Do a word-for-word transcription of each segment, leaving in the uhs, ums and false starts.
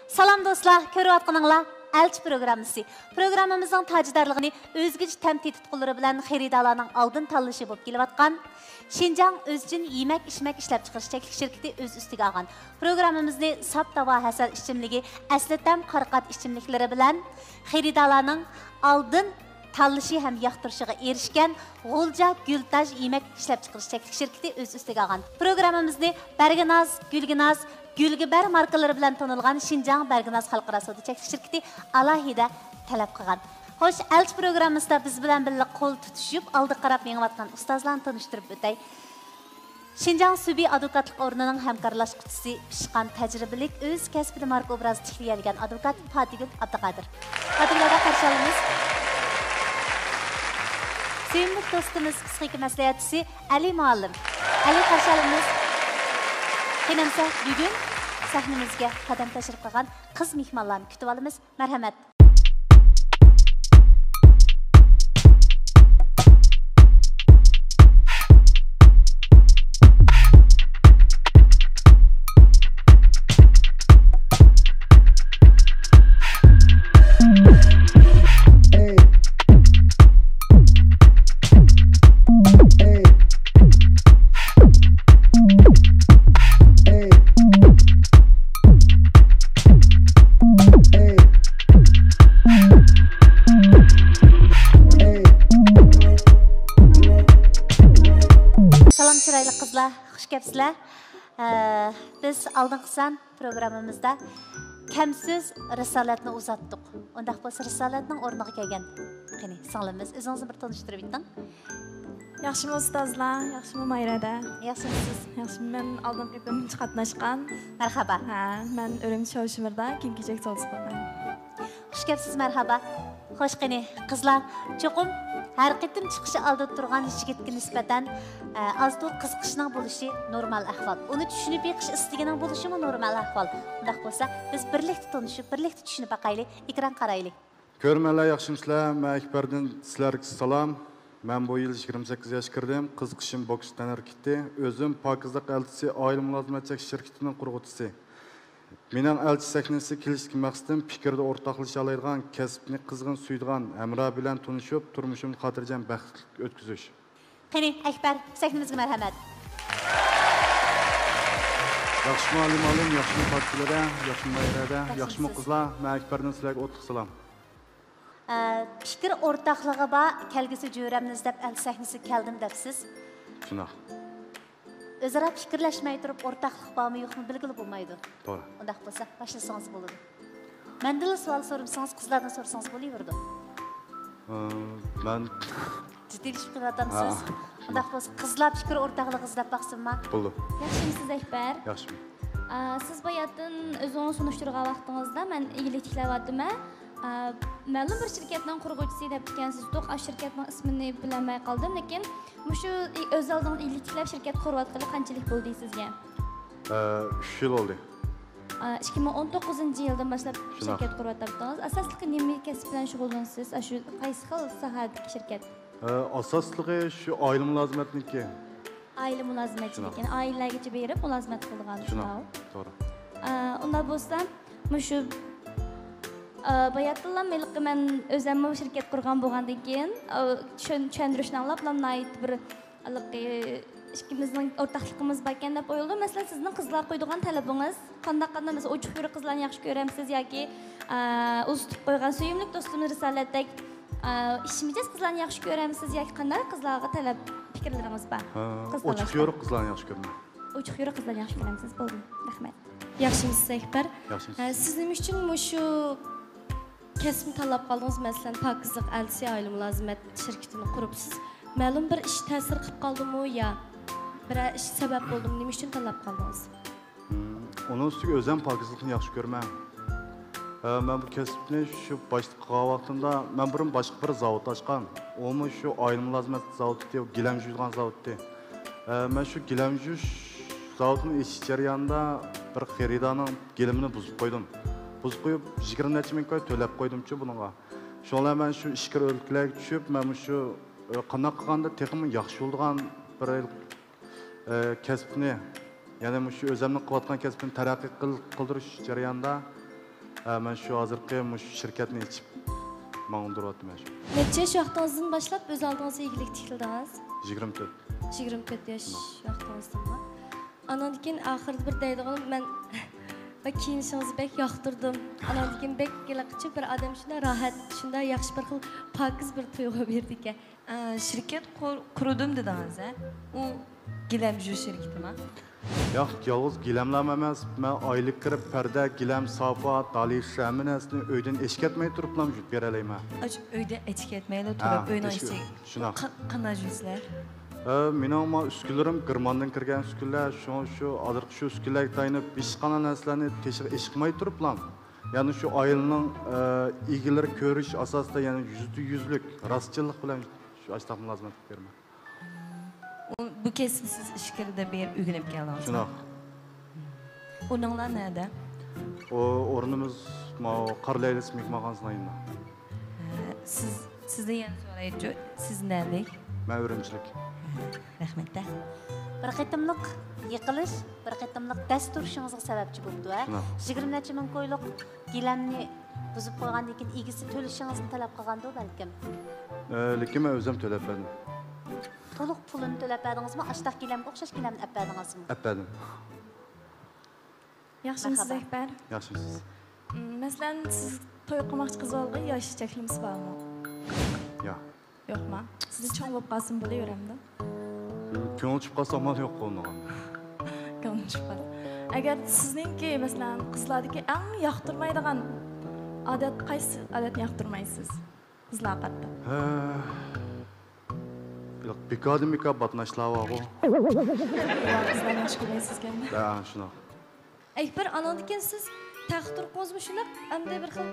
سالام دوستلار، كۆرۈۋاتقىنىڭلار ئەلچى پروگراممىسى. پروگراممىمىزنىڭ تاجدارلىقىنى ئۆزگىچە تەم تېتىتقۇلىرى بىلەن خېرىدارلارنىڭ ئالدىن تاللىشى بولۇپ كېلىۋاتقان شىنجاڭ ئۆزچىن يېمەك-ئىچمەك ئىشلەپچىقىرىش چەكلىك شىركىتى ئۆز ئۈستىگە ئالغان. پروگراممىمىزنى ساپ تاۋا ھەسەل ئىچىملىكى، ئەسلىتەم قارىقات ئىچىملىكلىرى بىلەن خېرىدارلارنىڭ ئالدىن تاللىشى ھەم ياقتۇرۇشىغا ئېرىشكەن غۇلجا گۈلتاج يېمەك ئىشلەپچىقىرىش چەكلىك شىركىتى ئۆز ئۈستىگە ئالغان. پروگراممىمىزنى بەرگىناز، گۈلگىناز، گۈلگىبەر ماركىلىرى بىلەن تونۇلغان شىنجاڭ بەرگىناز خەلقئارا سودا چەكلىك شىركىتى ئالاھىدە تەلەپ قىلغان. خوش، ئەلچى پروگراممىسىدا بىز بىلەن بىللە قول تۇتۇشۇپ، ئالدىغا قاراپ مېڭىۋاتقان ئۇستازلارنى تونۇشتۇرۇپ ئۆتەي. شىنجاڭ سۈبى ئادۋوكاتلىق ئورنىنىڭ ھەمكارلاشقۇچىسى، پىشقان، تەجرىبىلىك، ئۆز كەسپىدە ماركا ئوبرازى تىكلىيەلىگەن ئادۋوكات پاتىگۈل ئابدۇقادىر. پاتىگۈل ھەدە قارشى ئالىمىز. سۆيۈملۈك دوستىمىز، پسىخىكا مەسلىھەتچىسى ئەلى مۇئەللىم. ئەلى قارشى ئالىمىز. قېنى ئەمسە بۈگۈن سەھنىمىزگە قەدەم تەشرىپ قىلغان قىز مېھمانلارنى كۈتۈۋالىمىز. مەرھەمەت. سالام چىرايلىق قىزلار، خۇش كەپسىلەر. ئە، بىز ئالدىنقى سان پروگراممىمىزدا كەم سۆز رىسالەتنى ئۇزاتتۇق. ئۇنداق بولسا رىسالەتنىڭ ئورنىغا كەلگەن، قېنى، سىڭلىمىز، ئۆزىڭىزنى بىر تونۇشتۇرۇپ ئۆتۈڭ. ياخشىمۇ ئۇستازلار، ياخشىمۇ مايرادە؟ ياخشىمۇسىز؟ ياخشىمەن، ئالدىنقى قېتىم قاتناشقان. مەرھابا. ھە، مەن ئۈرۈمچى شاۋشىمىردا كىيىم-كېچەك سودىسى قىلغان. خۇش كەپسىز، مەرھابا. خوش، قېنى، قىزلار، چوقۇم ھەر قېتىم چىقىشى ئالدىدا تۇرغان يىگىتكە نىسبەتەن، ئە، ئاز-تولا قىزىقىشنىڭ بولۇشى نورمال ئەھۋال. ئۇنى چۈشىنىپ بېقىش ئىستىكىنىڭ بولۇشىمۇ نورمال ئەھۋال. ئۇنداق بولسا، بىز بىرلىكتە تونۇشۇپ، بىرلىكتە چۈشىنىپ باقايلى، ئېكران قارايلى. كۆرۈرمەنلەر، ياخشىمۇسىلەر؟ مەن ئەكبەردىن سىلەرگە سالام. مەن بۇ يىل يىگىرمە سەككىز ياشقا كىردىم. قىزىقىشىم بوكس تەنھەرىكىتى. ئۆزۈم پاكىزلىق ئەلچىسى ئائىلە مۇلازىمەت چەكلىك شىركىتىنىڭ قۇرغۇچىسى. مېنىڭ ئەلچى سەھنىسىگە كېلىشتىكى مەقسىتىم پىكىردە ئورتاقلىشالايدىغان، كەسىپنى قىزغىن سۆيىدىغان ھەمراھ بىلەن تونۇشۇپ، تۇرمۇشۇمنى خاتىرجەم، بەختلىك ئۆتكۈزۈش. قېنى، ئەكبەر، سەھنىمىزگە مەرھەمەت. ياخشىمۇ ئالىي مۇئەللىم، ياخشىمۇ پاتىگۈل ھەدە، ياخشىمۇ مايرا ھەدە، ياخشىمۇ ياخشىمۇسىز؟ قىزلار؟ مەن ئەكبەردىن سىلەرگە ئوتلۇق سالام. ئە، پىكىر ئورتاقلىقى بار، كەلگۈسى جۆرەمنى ئىزدەپ ئەلچى سەھنىسىگە كەلدىم دەپسىز. شۇنداق. ئۆزئارا پىكىرلەشمەي تۇرۇپ، ئورتاقلىق بارمۇ يوقمۇ بىلگىلى بولمايدۇ. توغرا. ئۇنداق بولسا، باشلىسىڭىز بولىدۇ. مەندىنلا سوئال سورىمىسىڭىز، قىزلاردىن سورىسىڭىز بولۇۋېرىدۇ. ئى، مەن جىددىيلىشىپ قېلىۋاتامسىز؟ ھە. ئۇنداق بولسا، قىزلار پىكىر ئورتاقلىقى ئىزدەپ باقسۇنما؟ بولىدۇ. ياخشىمۇسىز، ئەكبەر؟ ياخشىمەن. ئا، سىز باياتىن ئۆزىڭىزنى تونۇشتۇرغان ۋاقتىڭىزدا، مەن ئىگىلىك تىكلەۋاتىمەن. ئا، مەلۇم بىر شىركەتنىڭ قۇرغۇچىسى دەپتىكەنسىز، دوق، ئاشۇ شىركەتنىڭ ئىسمىنى بىلەلمەي قالدىم، لېكىن مۇشۇ ئۆز ئالدىڭىزدا ئىگىلىك تىكلەپ شىركەت قۇرۇۋاتقىلى قانچىلىك بولدى سىزگە؟ ئە، ئۈچ يىل بولدى. ئا، ئىككى مىڭ ئون توققۇزىنچى يىلدىن باشلاپ شۇنداق. شىركەت قۇرۇۋاتامتىڭىز. ئاساسلىقى نېمە كەسىپ بىلەن شۇغۇللىنىسىز؟ ئاشۇ قايسى خىل ساھەدىكى شىركەت؟ ئە، ئاساسلىقى شۇ ئائىلە مۇلازىمەتنىڭكى. ئائىلە مۇلازىمەتچىلىكى. شۇنداق. يەنى ئائىلىلەرگىچە بېرىپ مۇلازىمەت قىلىدىغان شۇنداق. شۇنداق. توغرا. ئا، ئۇنداق بولسا، مۇشۇ، ئا، باياتىنلا ھېلىقى مەن ئۆزەممۇ شىركەت قۇرغان بولغاندىن كېيىن، ئا، چۈشەن-، چۈشەندۈرۈشنى ئاڭلاپلا ناھايىتى بىر ھېلىقى ئىككىمىزنىڭ ئورتاقلىقىمىز باركەن دەپ ئويلىدىم. مەسىلەن، سىزنىڭ قىزلارغا قويىدىغان تەلىپىڭىز قانداق، قانداق، مەسىلەن، ئوچۇق يورۇق قىزلارنى ياخشى كۆرەمسىز ياكى، ئا، ئۇزىتىپ قويغان سۆيۈملۈك دوستۇمنى رىسالەتتەك، ئا، ئىشمىجەز قىزلارنى ياخشى كۆرەمسىز ياكى قانداق قىزلارغا تەلەپ پىكىرلىرىڭىز بار؟ ھە، قىز ئوچۇق تاللاشتا. يورۇق قىزلارنى ياخشى كۆرىمەن. ئوچۇق يورۇق قىزلارنى ياخشى كۆرەمسىز. بولدى. رەھمەت. ياخشىمۇسىز، ئەكبەر؟ ياخشىمىز. ئە، سىز نېمە ئۈچۈن مۇشۇ كەسىپنى تاللاپ قالدىڭىز؟ مەسىلەن، پاكىزلىق ئەلچىسى، ئائىلە مۇلازىمەت شىركىتىنى قۇرۇپسىز. مەلۇم بىر ئىش تەسىر قىلىپ قالدىمۇ يا بىرەر ئىش سەۋەب بولدىمۇ؟ نېمە ئۈچۈن تاللاپ قالدىڭىز؟ مم، ئۇنىڭ ئۈستىگە ئۆزۈم پاكىزلىقنى ياخشى كۆرىمەن. ئە، مەن بۇ كەسىپنى شۇ باشتا قىلغان ۋاقتىمدا، مەن بۇرۇن باشقا بىر زاۋۇت ئاچقان. ئۇمۇ شۇ ئائىلە مۇلازىمەت زاۋۇتى، گىلەم جۇيىدىغان زاۋۇتى. ئە، مەن شۇ گىلەم جۇيۇش زاۋۇتىنى ئېچىش جەريانىدا بىر خېرىدارنىڭ گىلىمىنى بۇزۇپ قويدۇم. بۇزۇپ قويۇپ، يىگىرمە نەچچە مىڭ كوي تۆلەپ قويدۇمچۇ بۇنىڭغا. شۇنىڭ بىلەن مەن شۇ ئىچكىرى ئۆلكىلەرگە چۈشۈپ، مەن مۇشۇ، ئە، قانداق قىلغاندا تېخىمۇ ياخشى بولىدىغان بىر ئە، كەسىپنى، يەنى مۇشۇ ئۆزۈمنىڭ قىلىۋاتقان كەسپىنى تەرەققىي قىل-، قىلدۇرۇش جەريانىدا، ھە، مەن شۇ ھازىرقى مۇشۇ شىركەتنى ئېچىپ ماڭدۇرۇۋاتىمەن شۇ. نەچچە ياش ۋاقتىڭىزدىن باشلاپ ئۆز ئالدىڭىزغا ئىگىلىك تىكلىدىڭىز؟ يىگىرمە تۆت. يىگىرمە تۆت ياش ۋاقتىڭىزدىنمۇ؟ ئاناندىن كېيىن ئاخىرىدا بىر دەيدىغىنىم، مەن بەك كىيىنىشىڭىزنى بەك ياقتۇردۇم. ئاناندىن كېيىن بەك ھېلىقىچە بىر ئادەم شۇنداق راھەت، شۇنداق ياخشى، بىر خىل پاكىز بىر تۇيغۇ بېرىدىكەن. ئە، شىركەت قۇر-، قۇردۇم دېدىڭىز، ھە؟ ئۇ گىلەم يۇيۇش شىركىتىما؟ ياق، يالغۇز گىلەملام ئەمەس، مەن ئايلىق كىرىپ پەردە، گىلەم، ساپا، دالىش، ھەممە نەرسىنى ئۆيدىن ئېچىپ كەتمەي تۇرۇپلام يۇيۇپ بېرەلەيمەن. ئاچ-، ئۆيدىن ئېچىپ كەتمەيلا ھە، تۇرۇپ، ئۆينىڭ ئېچىپ، ئىچى. شۇنداق. قا-، قانداق يۇيىسىلەر؟ ئە، مېنىڭ ما ئۈسكۈنلىرىم گېرماندىن كىرگەن ئۈسكۈنلەر، شۇڭا شۇ ھازىرقى شۇ ئۈسكۈنلەرگە تايىنىپ، ھېچقانداق نەرسىلەرنى تېشىغا ئېچىقماي تۇرۇپلام، يەنى شۇ ئائىلىنىڭ، ئە، ئىگىلىرى كۆرۈش ئاساسىدا، يەنى يۈزدە يۈزلۈك راستچىللىق بىلەن شۇ ئاشتاق مۇلازىمەت قىلىپ بېرىمەن. ئۇ، بۇ كەسىپنى سىز ئىچكىرىدە بېرىپ ئۆگىنىپ كەلدىڭىزمۇ؟ شۇنداق. ئورنۇڭلار نەدە؟ ئۇ، ئورنىمىز ماۋۇ قار لەيلىسى مېھمانخانىسىنىڭ يېنىدا. ھە، سىز، سىزدىن يەنە سورايچۇ، سىز نەلىك؟ مەن ئۈرۈمچىلىك. ھە، رەھمەت-دە. بىر قېتىملىق يىقىلىش، بىر قېتىملىق دەس تۇرۇشىڭىزغا سەۋەبچى بوپتۇ، ھە؟ شۇنداق. يىگىرمە نەچچە مىڭ كويلۇق گىلەمنى بۇزۇپ قويغاندىن كېيىن ئىگىسى تۆلىشىڭىزنى تەلەپ قىلغاندۇ بەلكىم؟ ئە، لېكىن مەن ئۆزۈم تۆلەپ بەردىم. تولۇق پۇلىنى تۆلەپ بەردىڭىزمۇ؟ ئاشتاق گىلەمگە ئوخشاش گىلەمنى ئەپ بەردىڭىزمۇ؟ ئەپ بەردىم. ياخشىمۇسىز، مەرھابا. ئەكبەر؟ ياخشىمۇسىز؟ م، مەسىلەن، سىز توي قىلماقچى قىز بالىغا ياش چەكلىمىسى بارمۇ؟ ياق. يوقما؟ سىزدىن چوڭ بولۇپ قالسىمۇ بولۇۋېرەمدۇ؟ كۆڭۈل چۈشۈپ قالسا ئامال يوق قويۇنغان. كۆڭۈل چۈشۈپ قالسا. ئەگەر سىزنىڭكى، مەسىلەن، قىزلاردىكى ئەڭ ياقتۇرمايدىغان ئادەت قايسى ئادەتنى ياقتۇرمايسىز؟ قىزلارغا قارىتا. ھە. ياق، بىكاردىن بىكار باتناشلار بارغۇ. قىزلارنى ياخشى كۆرمەيسىزكەن. ھە، شۇنداق. ئەكبەر، ئاناندىن كېيىن سىز تەخت تۇرقىڭىزمۇ شۇنداق، ئەمدى بىر خىل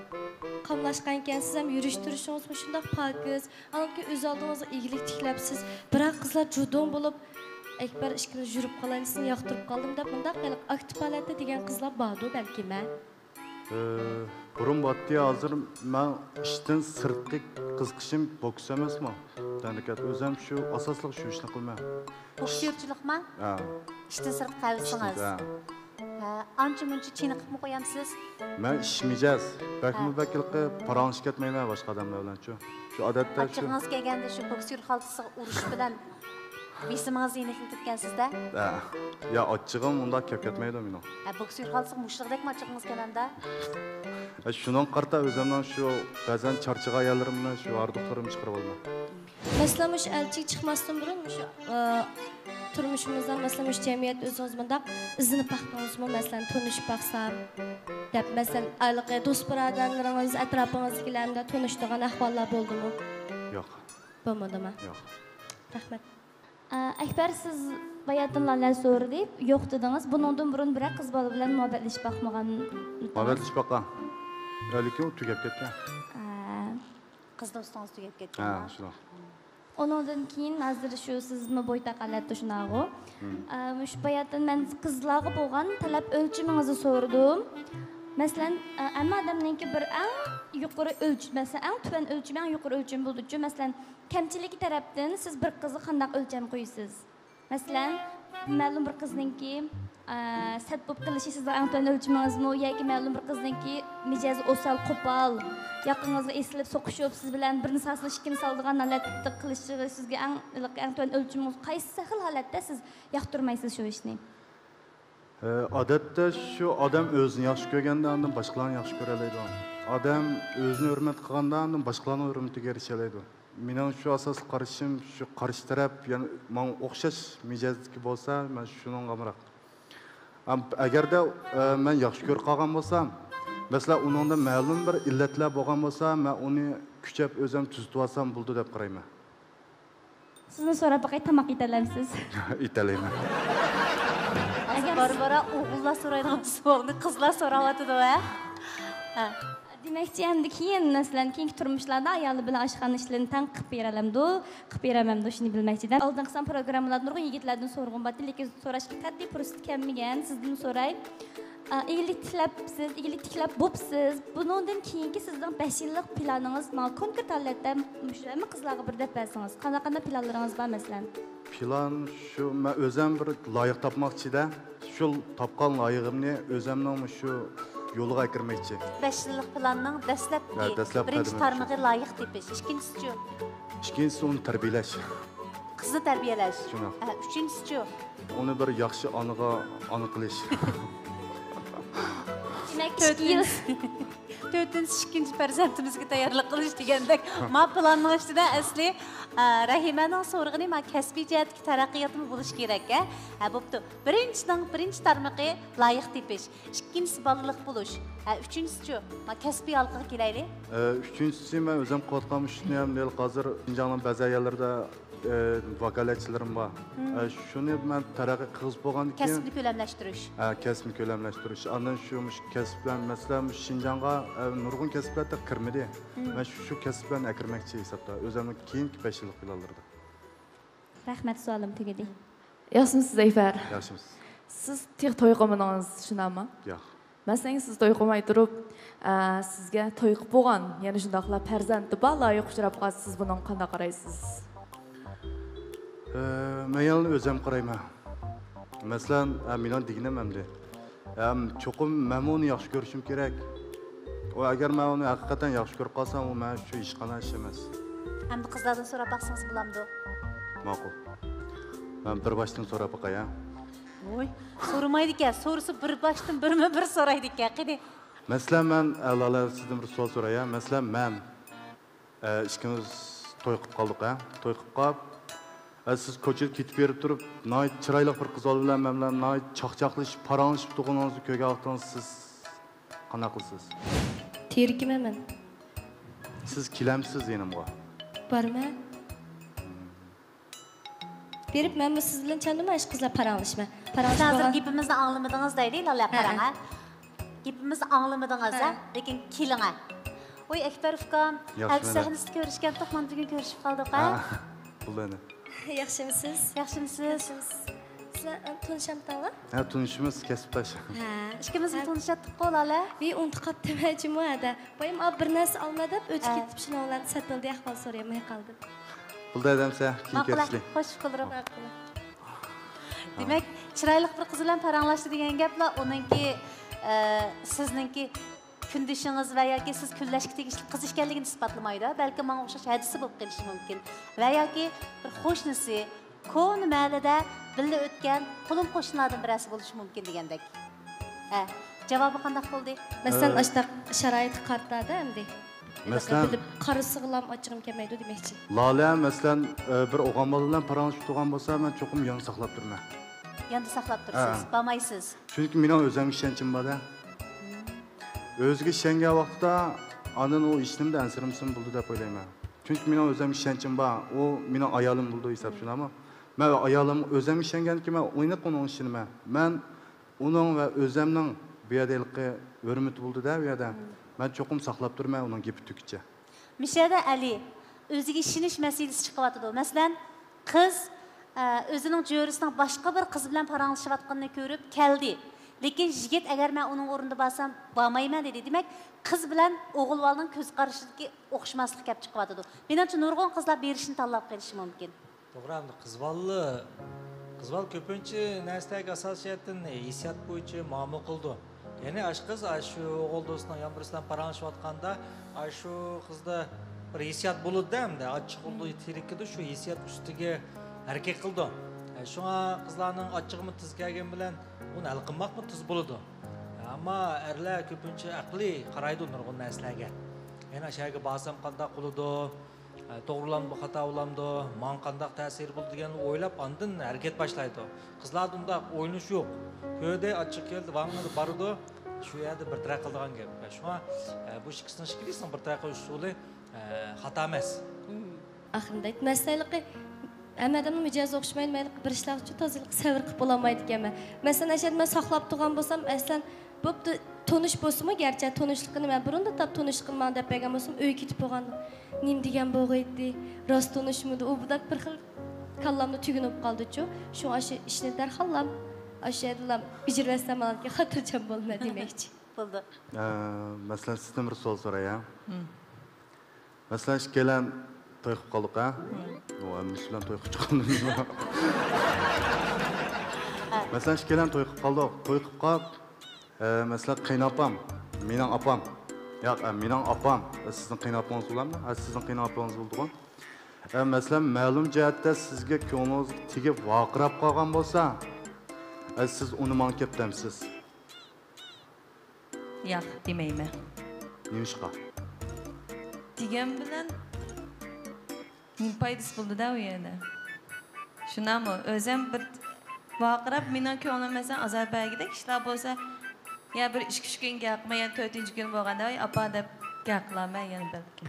قاملاشقانكەنسىز، ھەم يۈرۈش تۇرۇشىڭىزمۇ شۇنداق پاكىز. ئاناندىن كېيىن ئۆز ئالدىڭىزغا ئىگىلىك تىكلەپسىز. بىراق قىزلار جۇدۇڭ بولۇپ، ئەكبەر، ئىككىمىز يۈرۈپ قالايلى، سىزنى ياقتۇرۇپ قالدىم دەپ، مۇنداق ھېلىقى ئاكتىپ ھالەتتە دېگەن قىزلار باردۇ بەلكىم، ھە؟ ئى، بۇرۇن بارتتى، ھازىر مەن ئىشتىن سىرتقى قىزىقىشىم بوكس ئەمەسمۇ؟ تەنھەرىكەت، ئۆزۈم شۇ ئاساسلىق شۇ ئىشنى قىلىمەن. بوكسيورچىلىقما؟ ھە. ئىشتىن سىرتقى ھەۋىسىڭىز؟ ھە. ھە، ئانچە مۇنچە چېنىقىپمۇ قويامسىز؟ مەن ئىش مىجەز، بەكمۇ ھە. بەك ھېلىقى پاراڭلىشىپ كەتمەيمەن باشقا ئادەملەر بىلەن شۇ. شۇ ئادەتتە شۇ. ئاچچىقىڭىز كەلگەندە شۇ بوكسيور خالتىسىغا ئۇرۇش بىلەن بېسىمىڭىزنى يېنىكلىتىدىكەنسىز-دە؟ ھە. يا، ئاچچىقىم ئۇنداق كەپ كەتمەيدۇ مېنىڭ. ھە، بوكسيور خالتىسىغا مۇشتلىغۇدەكمۇ ئاچچىقىڭىز كەلەمدۇ؟ ھە، شۇنىڭغا قارىتا ئۆزۈمنىڭ شۇ بەزەن چارچىغان يەرلىرىمنى شۇ ھاردۇقلىرىمنى چىقىرىپ ئالىمەن. مەسىلەن، مۇشۇ ئەلچىگە چىقماستىن بۇرۇن مۇشۇ، ئە، تۇرمۇشىمىزدا، مەسىلەن، مۇشۇ جەمئىيەتتە ئۆزىڭىز مۇنداق ئىزدىنىپ باقتىڭىزمۇ؟ مەسىلەن، تونۇشۇپ باقسام دەپ، مەسىلەن، ھېلىقى دوست بۇرادەرلىرىڭىز، ئەتراپىڭىزدىكىلەر بىلەن تونۇشتۇرغان ئەھۋاللار بولدىمۇ؟ ياق. بولمىدىمۇ؟ ياق. رەھمەت. ئە، ئەكبەر، سىز باياتىنلا نەرسە سورىدى، يوق دېدىڭىز. بۇنىڭدىن بۇرۇن بىرەر قىز بالا بىلەن مۇھەببەتلىشىپ باقمىغان؟ مۇھەببەتلىشىپ باققان. لېكىن ئۇ تۈگەپ كەتكەن. ئە. قىز دوستىڭىز تۈگەپ كەتكەن. ھە، شۇنداق. ئۇنىڭدىن كېيىن ھازىر شۇ سىزمۇ بويتاق ھالەتتە شۇنداقغۇ؟ ھىم. ئە، مۇشۇ باياتىن مەن قىزلارغا بولغان تەلەپ ئۆلچىمىڭىزنى سورىدىم. مەسىلەن، ئە، ھەممە ئادەمنىڭكى بىر ئەڭ يۇقىرى ئۆلچىمى، مەسىلەن، ئەڭ تۆۋەن ئۆلچىمى، ئەڭ يۇقىرى ئۆلچىمى بولىدۇچۇ. مەسىلەن، كەمچىلىكى تەرەپتىن سىز بىر قىزغا قانداق ئۆلچەم قويىسىز؟ مەسىلەن، مەلۇم بىر قىزنىڭكى، ئە، سەت بولۇپ قېلىشى سىزنىڭ ئەڭ تۆۋەن ئۆلچىمىڭىزمۇ ياكى مەلۇم بىر قىزنىڭكى مىجەزى ئوسال، قوپال، ياقىڭىزغا ئېسىلىپ سوقۇشۇپ، سىز بىلەن بىرنى سالسىلا ئىككىنى سالىدىغان ھالەتتە قىلىشىغا سىزگە ئەڭ، ئەڭ تۆۋەن ئۆلچىمىڭىز قايسى خىل ھالەتتە سىز ياقتۇرمايسىز شۇ ئىشنى؟ ئە، ئادەتتە شۇ ئادەم ئۆزىنى ياخشى كۆرگەندە ئاندىن باشقىلارنى ياخشى كۆرەلەيدۇ. ئادەم ئۆزىنى ھۆرمەت قىلغاندا ئاندىن باشقىلارنىڭ ھۆرمىتىگە ئېرىشەلەيدۇ. مېنىڭ شۇ ئاساسلىق قارىشىم، شۇ قارشى تەرەپ يەنە ماڭا ئوخشاش مىجەزدىكى بولسا، مەن شۇنىڭغا ئامراق. ئەم، ئەگەردە، ئە، مەن ياخشى كۆرۈپ قالغان بولسام، مەسىلەن، ئۇنىڭدا مەلۇم بىر ئىللەتلەر بولغان بولسا، مەن ئۇنى كۈچەپ ئۆزۈم تۈزىتىۋالسام بولىدۇ دەپ قارايمەن. سىزنى سوراپ باقاي، تاماق ئېتەلەمسىز؟ ئېتەلەيمەن. ھازىر ئەگەر بارا-بارا ئوغۇللار سورايدىغان سوئالنى قىزلار سوراۋاتىدۇ، ھە؟ ھە. دېمەكچى، ئەمدى كېيىن، مەسىلەن، كېيىنكى تۇرمۇشلاردا ئايالى بىلەن ئاشخانا ئىشلىرىنى تەڭ قىلىپ بېرەلەمدۇ، قىلىپ بېرەلمەمدۇ، شۇنى بىلمەكچىدىم. ئالدىنقى سان پروگراممىلاردا نۇرغۇن يىگىتلەردىن سورىغۇم بارتتى، لېكىن سوراشقا قەتئىي پۇرسىتى كەلمىگەن. سىزدىن سوراي. ئا، ئىگىلىك تىكلەپسىز، ئىگىلىك تىكلەپ بوپسىز. بۇنىڭدىن كېيىنكى سىزنىڭ بەش يىللىق پىلانىڭىز ماڭا كونكرېت ھالەتتە مۇشۇ ھەممە قىزلارغا بىردەك بەرسىڭىز، قانداق، قانداق پىلانلىرىڭىز بار، مەسىلەن؟ پىلان شۇ، مەن ئۆزۈم بىر لايىق تاپماقچىدە، شۇ تاپقان لايىقىمنى ئۆزۈمنىڭ مۇشۇ يولغا كىرمەكچى. بەش يىللىق پىلاننىڭ دەسلەپكى ھە، دەسلەپ بىرىنچى قەدىمى تارمىقى شۇ. لايىق تېپىش. ئىككىنچىسىچۇ؟ ئىككىنچىسى ئۇنى تەربىيەلەش. قىزنى تەربىيەلەش. شۇنداق. ھە، ئۈچىنچىسىچۇ؟ ئۇنى بىر ياخشى ئانىغا ئانا قىلىش. دېمەك، ئىككى يىل. تۆتىنچى، تۆتىنچى، ئىككىنچى پەرزەنتىمىزگە تەييارلىق قىلىش دېگەندەك، ما پىلاننىڭ ئىچىدە ئەسلى، ئە، رەھىمەنىڭ سورىغىنى ما كەسپىي جەھەتتىكى تەرەققىياتمۇ بولۇش كېرەك، ھە؟ ھە، بوپتۇ. بىرىنچىنىڭ بىرىنچى تارمىقى لايىق تېپىش. ئىككىنچىسى بالىلىق بولۇش. ھە، ئۈچىنچىسىچۇ؟ ما كەسپىي ھالقىغا كېلەيلى. ئە، ئۈچىنچىسى، مەن ئۆزۈم قىلىۋاتقان ئىشنى ھەم دېيىلى ھازىر شىنجاڭنىڭ بەزى يەرلىرىدە، ئە، ۋاكالەتچىلىرىم بار. مم. ئە، شۇنى مەن تەرەققىي قىلغۇزۇپ بولغاندىن كېيىن كەسىپنى كۆلەملەشتۈرۈش. ھە، كەسىپنى كۆلەملەشتۈرۈش. ئاندىن شۇ، مۇشۇ كەسىپ بىلەن، مەسىلەن، مۇشۇ شىنجاڭغا، ئە، نۇرغۇن كەسىپلەر تېخى كىرمىدى. مم. مەن شۇ، شۇ كەسىپ بىلەن ئەكىرمەكچى ھېسابتا. ئۆزۈمنىڭ كېيىنكى بەش يىللىق پىلانلىرىدا. رەھمەت، سوئالىم تۈگىدى. ياخشىمۇسىز، زەيپەر؟ ياخشىمىز. سىز تېخى توي قىلمىدىڭىز، شۇنداقمۇ؟ ياق. مەسىلەن، سىز توي قىلماي تۇرۇپ، ئە، سىزگە توي قىلىپ بولغان، يەنە شۇنداقلا پەرزەنتى بار لايىق ئۇچراپ قالسا، سىز بۇنىڭغا قانداق قارايسىز؟ ئە، مەن يەنە ئۆزۈم قارايمەن. مەسىلەن، ئە، مېنىڭ دېگىنىم ئەمدى. ئەم، چوقۇم مەنمۇ ئۇنى ياخشى كۆرۈشۈم كېرەك. ئۇ ئەگەر مەن ئۇنى ھەقىقەتەن ياخشى كۆرۈپ قالسام، ئۇ مەن ئۈچۈن ھېچقانداق ئىش ئەمەس. ئەمدى قىزلاردىن سوراپ باقسىڭىز بولامدۇ؟ ماقۇل. مەن بىر باشتىن سوراپ باقاي، ھە؟ ۋوي، سورىمايدىكەن. سورىسا بىر باشتىن بىرمۇ بىر سورايدىكەن. قېنى؟ مەسىلەن، مەن، ئە، لالە، سىزدىن بىر سوئال سوراي، ھە؟ مەسىلەن، مەن، ئە، ئىككىمىز توي قىلىپ قالدۇق، ھە؟ توي قىلىپ قاپ، ئە، سىز كوچىدا كېتىپ بېرىپ تۇرۇپ، ناھايىتى چىرايلىق بىر قىز بىلەن مەن بىلەن ناھايىتى چاقچاقلىشىپ، پاراڭلىشىپ تۇرغىنىڭىزنى كۆرگەن ۋاقتىڭىزدا سىز قانداق قىلىسىز؟ تېرىكىمەن مەن. سىز كېلەمسىز يېنىمغا؟ بارىمەن. بېرىپ مەنمۇ سىز بىلەن چاندىمەن، ئاشۇ قىزلار پاراڭلىشىمەن. سىز پاراڭلىشىپ ھازىر بولغان گېپىمىزنى ئاڭلىمىدىڭىز دەيلى، لالە، ھە، قاراڭ، ھە. ھە. گېپىمىزنى ئاڭلىمىدىڭىز، ھە. ھە؟ لېكىن كېلىڭە. ۋوي، ئەكبەر ئۇكام، ياخشى، ئەتە مەن سەھنىسىدە كۆرۈشكەنتۇق، مانا بۈگۈن كۆرۈشۈپ قالدۇق، ھە؟ ھە، بولدى ئەنە. ياخشىمۇسىز؟ ياخشىمۇسىز؟ ياخشىمىز. سىلەر، ئە، تونۇشامتىڭلار؟ ھە، تونۇشىمىز، كەسىپداش. ھە. ئىككىمىز ھە. تونۇشاتتۇققۇ، لالە. ۋىي، ئۇنتۇپ قاپتىمەن جۇمۇ ھەدە. بايام، ئا، بىر نەرسە ئالما دەپ ئۆتۈپ ھە. كېتىپ، شۇنىڭ بىلەن سەتتىلدى ئەھۋال سورىيالماي قالدىم. بولدى، ئادەمسە، كېيىن ماقۇل، كۆرۈشلى. خوش پۇكۇرلۇق. ماقۇل. دېمەك، چىرايلىق بىر قىز بىلەن پاراڭلاشتى دېگەن گەپلا ئۇنىڭكى، ئە، سىزنىڭكى كۈندىشىڭىز ۋە ياكى سىز كۈنلەشكە تېگىشلىك قىز ئىكەنلىكىنى ئىسپاتلىمايدۇ، بەلكى ماڭا ئوخشاش ھەدىسى بولۇپ قېلىشى مۇمكىن. ۋە ياكى بىر قوشنىسى، كونا مەھەللىدە بىللە ئۆتكەن قولۇم قوشنىلاردىن بىرەرسى بولۇشى مۇمكىن دېگەندەك. ھە، جاۋابى قانداق بولدى؟ مەسىلەن، ئە، ئاشۇنداق شارائىتقا قارىتىلەردە ئەمدى. مەسىلەن، بىلىپ قارىسىغىلام ئاچچىقىم كەلمەيدۇ دېمەكچى. لالە، مەسىلەن، ئە، بىر ئوغۇل بالا بىلەن پاراڭلىشىپ تۇرغان بولسا، مەن چوقۇم ياندا ساقلاپ تۇرىمەن. ياندا ساقلاپ تۇرىسىز، ھە. بارمايسىز. چۈنكى مېنىڭ ئۆزۈمگە ئىشەنچىم بار-دە. ئۆزىگە ئىشەنگەن ۋاقتىدا ئاندىن ئۇ ھېچنېمىدىن ئەنسىرىمىسىمۇ بولىدۇ دەپ ئويلايمەن. چۈنكى مېنىڭ ئۆزۈمگە ئىشەنچىم بار. ئۇ مېنىڭ ئايالىم بولىدۇ ھېساب، شۇنداقمۇ؟ مەن ئايالىم، ئۆزۈمگە ئىشەنگەندىكىن مەن ئېنىق ئۇنىڭغا ئىشىنىمەن. مەن ئۇنىڭ ۋە ئۆزۈمنىڭ بۇ يەردە ھېلىقى ھۆرمىتى بولىدۇ-دە، بۇ يەردە. مم. مەن چوقۇم ساقلاپ تۇرىمەن ئۇنىڭ گېپى تۈگىچە. مۇشۇ يەردە ئەلى ئۆزىگە ئىشىنىش مەسىلىسى چىقىۋاتىدۇ. مەسىلەن، قىز، ئە، ئۆزىنىڭ جۆرىسىنىڭ باشقا بىر قىز بىلەن پاراڭلىشىۋاتقىنىنى كۆرۈپ كەلدى. لېكىن يىگىت، ئەگەر مەن ئۇنىڭ ئورنىدا بارسام، بارمايمەن دېدى. دېمەك، قىز بىلەن ئوغۇل بالىنىڭ كۆز قارىشىدىكى ئوخشىماسلىق كەپ چىقىۋاتىدۇ. مېنىڭچە، نۇرغۇن قىزلار بېرىشنى تاللاپ قېلىشى مۇمكىن. توغرا، ئەمدى قىز بالىلار، قىز بالا كۆپىنچە نەرسىلەرگە ئاساسىي جەھەتتىن ھېسسىيات بويىچە مۇئامىلە قىلىدۇ. يەنى ئاشۇ قىز، ئاشۇ ئوغۇل دوستىنىڭ يان بىرسى بىلەن پاراڭلىشىۋاتقاندا، ئاشۇ قىزدا بىر ھېسسىيات بولىدۇ-دە، ئەمدى ئاچچىق بولىدۇ، تېرىكىدۇ، شۇ ھېسسىيات ئۈستىگە ھەرىكەت قىلىدۇ. شۇڭا قىزلارنىڭ ئاچچىقىمۇ تېز كەلگەن بىلەن ئۇنى ھەل قىلماقمۇ تېز بولىدۇ. ئەمما ئەرلەر كۆپىنچە ئەقلىي قارايدۇ نۇرغۇن نەرسىلەرگە. يەنى ئاشۇ يەرگە بارسام قانداق بولىدۇ؟ ئە، توغرىلامدۇ، خاتا بولامدۇ، ماڭا قانداق تەسىرى بولىدۇ دېگەننى ئويلاپ، ئاندىن ھەرىكەت باشلايدۇ. قىزلاردا ئۇنداق ئويلىنىش يوق. كۆردى، ئاچچىق كەلدى، ۋاڭ بىر بارىدۇ، شۇ يەردە بىر تەرەپ قىلىدىغان گەپ. شۇڭا، ئە، بۇ ئىككىسىنىڭ ئىككىلىسىنىڭ بىر تەرەپ قىلىش ئۇسۇلى، ئە، خاتا ئەمەس. مم. ئاخىرىدا مەسىلەن، ھېلىقى ھەممە ئادەمنىڭ مىجەزى ئوخشىمايدۇ، مەن ھېلىقى بىر ئىشلارغىچە تازا ھېلىقى سەۋر قىلىپ بولالمايدىكەنمەن. مەسىلەن، ئەشەدە مەن ساقلاپ تۇرغان بولسام، مەسىلەن، بوپتۇ، تونۇش بولسىمۇ، گەرچە تونۇشلۇقىنى مەن بۇرۇندىن تاپ تونۇشلۇقىنى ماڭا دەپ بەرگەن بولسىمۇ، ئۆيگە كېتىپ بولغان، نېمە دېگەن بولغىيتتى، راست تونۇشمىدى، ئۇ بۇنداق بىر خىل كاللامدا تۈگۈن بولۇپ قالدىچۇ. شۇڭا ئاشۇ ئىشنى دەرھاللا ئاشۇ يەردىلا بېجىرىۋەتسەم، ماڭا خاتىرجەم بولىمەن دېمەكچى. بولدى. ئە، مەسىلەن، سىزدىن بىر سوئال سوراي، ھە؟ مم. مەسىلەن، ئىككىيلەن توي قىلىپ قالدۇق، ھە؟ مم. ئۇ ھەممىسى بىلەن توي قىلىپ چىققاندىن كېيىن. ھە. مەسىلەن، ئىككىيلەن توي قىلىپ قالدۇق. توي قىلىپ قاپ، ئە، مەسىلەن، قېيىنئاپام مېنىڭ ئاپام. ياق، ئە، مېنىڭ ئاپام. ئە، سىزنىڭ قېيىنئاپىڭىز بولامدۇ؟ ئە، سىزنىڭ قېيىنئاپىڭىز بولىدىغۇ. ئە، مەسىلەن، مەلۇم جەھەتتە سىزگە كۆڭلىڭىز تېگىپ ۋارقىراپ قالغان بولسا، ئە، سىز ئۇنى ماڭا كەپ دەمسىز. ياق، دېمەيمەن. نېمىشقا؟ دېگەن بىلەن، نېمە پايدىسى بولدى-دە ئۇ يەردە؟ شۇنداقمۇ؟ ئۆزۈم بىر ۋارقىراپ، مېنىڭ كۆڭلۈم مەسىلەن ئازار بەرگۈدەك ئىشلار بولسا، يا بىر ئىككى-ئۈچ كۈن گەپ قىلماي، يەنە تۆتىنچى كۈنى بولغاندا، ۋاي، ئاپا دەپ گەپ قىلارمەن يەنە بەلكىم.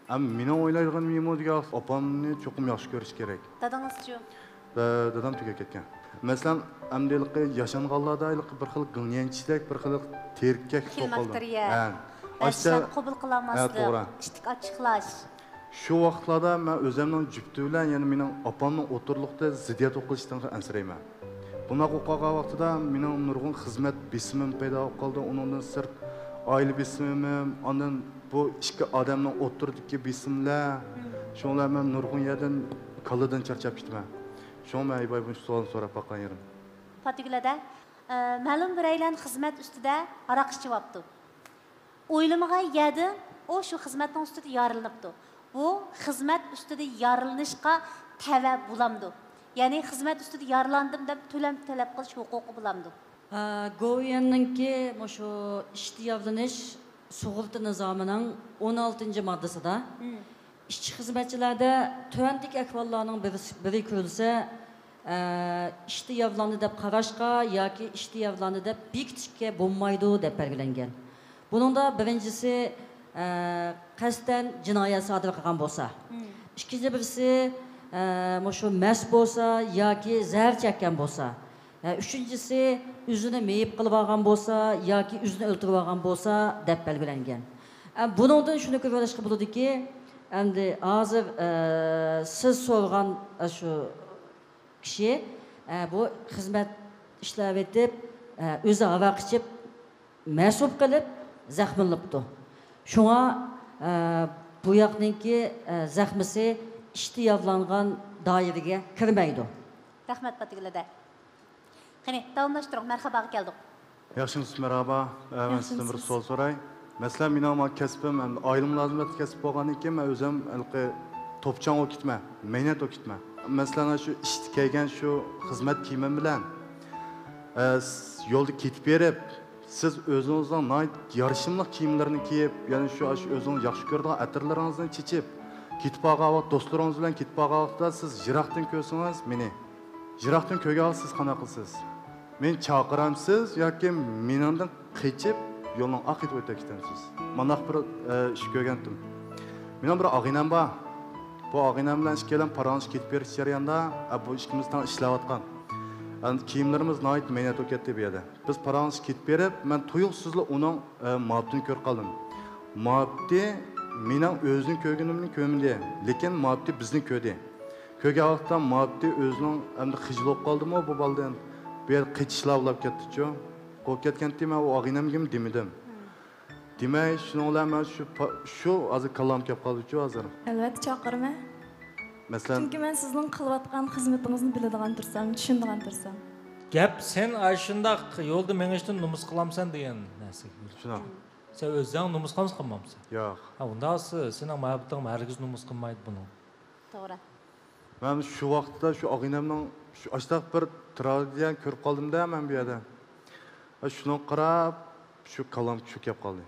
ئەمما مېنىڭ ئويلايدىغىنىم نېمە دېگەن، ئاپامنى چوقۇم ياخشى كۆرۈش كېرەك. دادىڭىزچۇ؟ دە-، دادام تۈگەپ كەتكەن. مەسىلەن، ئەمدى ھېلىقى ياشانغانلاردا ھېلىقى بىر خىل گىڭيەنچىدەك، بىر خىل تېرىككەك بولۇپ قالدى. خىلماكتېرىيە. ھە. ئاشتا قوبۇل قىلالماسلىق، ھە، توغرا. ئىشتىك ئاچچىقلاش. شۇ ۋاقىتلاردا مەن ئۆزۈمنىڭ جۈپتى بىلەن، يەنى مېنىڭ ئاپامنىڭ ئوتتۇرىلىقتا زىددىيەت توقۇنۇشىدىن ئەنسىرەيمەن. بۇنداق بولۇپ قالغان ۋاقتىدا مېنىڭ نۇرغۇن خىزمەت بېسىمىم پەيدا بولۇپ قالدى. ئۇنىڭدىن سىرت، ئائىلە بېسىمىم، ئاندىن بۇ ئىككى ئادەمنىڭ ئوتتۇرىدىكى بېسىملەر، شۇنىڭ بىلەن مەن نۇرغۇن يەردىن كاللىدىن چارچاپ كېتىمەن. شۇڭا مەن ھەيباي بۇ سوئالنى سوراپ باققان يېرىم. پاتىگۈل ھەدە، ئە، مەلۇم بىرەيلەن خىزمەت ئۈستىدە ھاراق ئىچىۋاپتۇ. ئويلىمىغان يەردىن ئۇ شۇ خىزمەتنىڭ ئۈستىدە يارىلىنىپتۇ. بۇ خىزمەت ئۈستىدە يارىلىنىشقا تەۋە بولامدۇ؟ يەنى خىزمەت ئۈستىدە يارىلاندىم دەپ تۆلەم تەلەپ قىلىش ھوقۇقى بولامدۇ؟ ئا، گوۋۇيۈەننىڭكى مۇشۇ ئىشتە يارىلىنىش سۇغۇرتا نىزامىنىڭ ئون ئالتىنچى ماددىسىدا، مم. ئىشچى خىزمەتچىلەردە تۆۋەندىكى ئەھۋاللارنىڭ بىرسى، بىرى كۆرۈلسە، ئە، ئىشتا يارىلاندى دەپ قاراشقا ياكى ئىشتا يارىلاندى دەپ بېكىتىشكە بولمايدۇ، دەپ بەلگىلەنگەن. بۇنىڭدا بىرىنچىسى، ئە، قەستەن جىنايەت سادىر قىلغان بولسا. مم. ئىككىنچى بىرسى، ئە، مۇشۇ مەست بولسا ياكى زەھەر چەككەن بولسا. ئە، ئۈچىنچىسى، ئۆزىنى مېيىپ قىلىۋالغان بولسا ياكى ئۆزىنى ئۆلتۈرۈۋالغان بولسا، دەپ بەلگىلەنگەن. ئە، بۇنىڭدىن شۇنى كۆرۈۋېلىشقا بولىدۇكى، ئەمدى ھازىر، ئە، سىز سورىغان، ئە، شۇ كىشى، ئە، بۇ خىزمەت ئىشلەۋېتىپ، ئە، ئۆزى ھاراق ئىچىپ، مەست بولۇپ قېلىپ زەخىملىنىپتۇ. شۇڭا، ئە، بۇ ياقنىڭكى، ئە، زەخمىسى ئىشتا يارىلانغان دائىرىگە كىرمەيدۇ. رەھمەت، پاتىگۈل ھەدە. قېنى، داۋاملاشتۇرۇڭ، مەرھاباغا كەلدۇق. ياخشىمۇسىز، مەرھابا. ئە، مەن سىزدىن بىر سوئال سوراي. مەسىلەن، مېنىڭ مانا كەسپىم، ئەمدى ئائىلە مۇلازىمەتلىك كەسىپ بولغاندىن كېيىن، مەن ئۆزۈم ھېلىقى توپچاڭ بولۇپ كېتىمەن، مەينەت بولۇپ كېتىمەن. مەسىلەن، شۇ ئىشتا كىيگەن شۇ خىزمەت كىيىمىم بىلەن، ئە، س-، يولدا كېتىپ بېرىپ، سىز ئۆزىڭىزنىڭ ناھايىتى يارىشىملىق كىيىملىرىنى كىيىپ، يەنە شۇ، شۇ ئۆزىڭىز ياخشى كۆرىدىغان ئەتىرلىرىڭىزنى چېچىپ، كېتىپ بارغان ۋاقىت، دوستلىرىڭىز بىلەن كېتىپ بارغان ۋاقىتتا سىز يىراقتىن كۆرسىڭىز مېنى، يىراقتىن كۆرگەن ۋاقىت سىز قانداق قىلىسىز؟ مېنى چاقىرامسىز ياكى مېنىڭدىن قېچىپ يولنىڭ ئارقىدىن ئۆتۈپ كېتەمسىز؟ مانداق بىر، ئە، ئىش كۆرگەنتىم. مېنىڭ بىر ئاغىنەم بار. بۇ ئاغىنەم بىلەن ئىككىيلەن پاراڭلىشىپ كېتىپ بېرىش جەريانىدا، ئە، بۇ ئىككىمىز تەڭ ئىشلەۋاتقان. ئەمدى كىيىملىرىمىز ناھايىتى مەينەت بولۇپ كەتتى بۇ يەردە. بىز پاراڭلىشىپ كېتىپ بېرىپ، مەن تۇيۇقسىزلا ئۇنىڭ، ئە، مۇھەببىتىنى كۆرۈپ قالدىم. مۇھەببىتى مېنىڭ ئۆزىنى كۆرگىنىمنى كۆرمىدى، لېكىن مۇھەببىتى بىزنى كۆردى. كۆرگەن ۋاقىتتا مۇھەببىتى ئۆزىنىڭ ئەمدى خىجىل بولۇپ قالدىمۇ بۇ بالىدىن؟ بۇ يەردە قېچىشلا بولۇپ كەتتىچۇ. قوپۇپ كەتكەنتى، مەن ئۇ ئاغىنەمگىمۇ دېمىدىم. دېمەي، شۇنىڭ بىلەن مەن شۇ پا-، شۇ ھازىر كاللام كەپ قالدىچۇ ھازىر. ئەلۋەتتە چاقىرىمەن. مەسىلەن؟ چۈنكى مەن سىزنىڭ قىلىۋاتقان خىزمىتىڭىزنى بىلىدىغان تۇرسام، چۈشىنىدىغان تۇرسام. گەپ سەن ئاشۇنداق يولدا مېڭىشتىن نومۇس قىلامسەن دېگەن نەرسىگە. شۇنداق. سەن ئۆزۈڭ نومۇس قىلامسەن، قىلمامسەن؟ ياق. ھە، ئۇنداق بولسا سېنىڭ مۇھەببىتىڭ ھەرگىز نومۇس قىلمايدۇ بۇنىڭ. توغرا. مەن شۇ ۋاقىتتا شۇ ئاغىنەمنىڭ شۇ ئاشتاق بىر تراگېدىيەنى كۆرۈپ قالدىم-دە مەن بۇ يەردە. شۇنىڭغا قاراپ شۇ كاللام شۇ كەپ قالدى.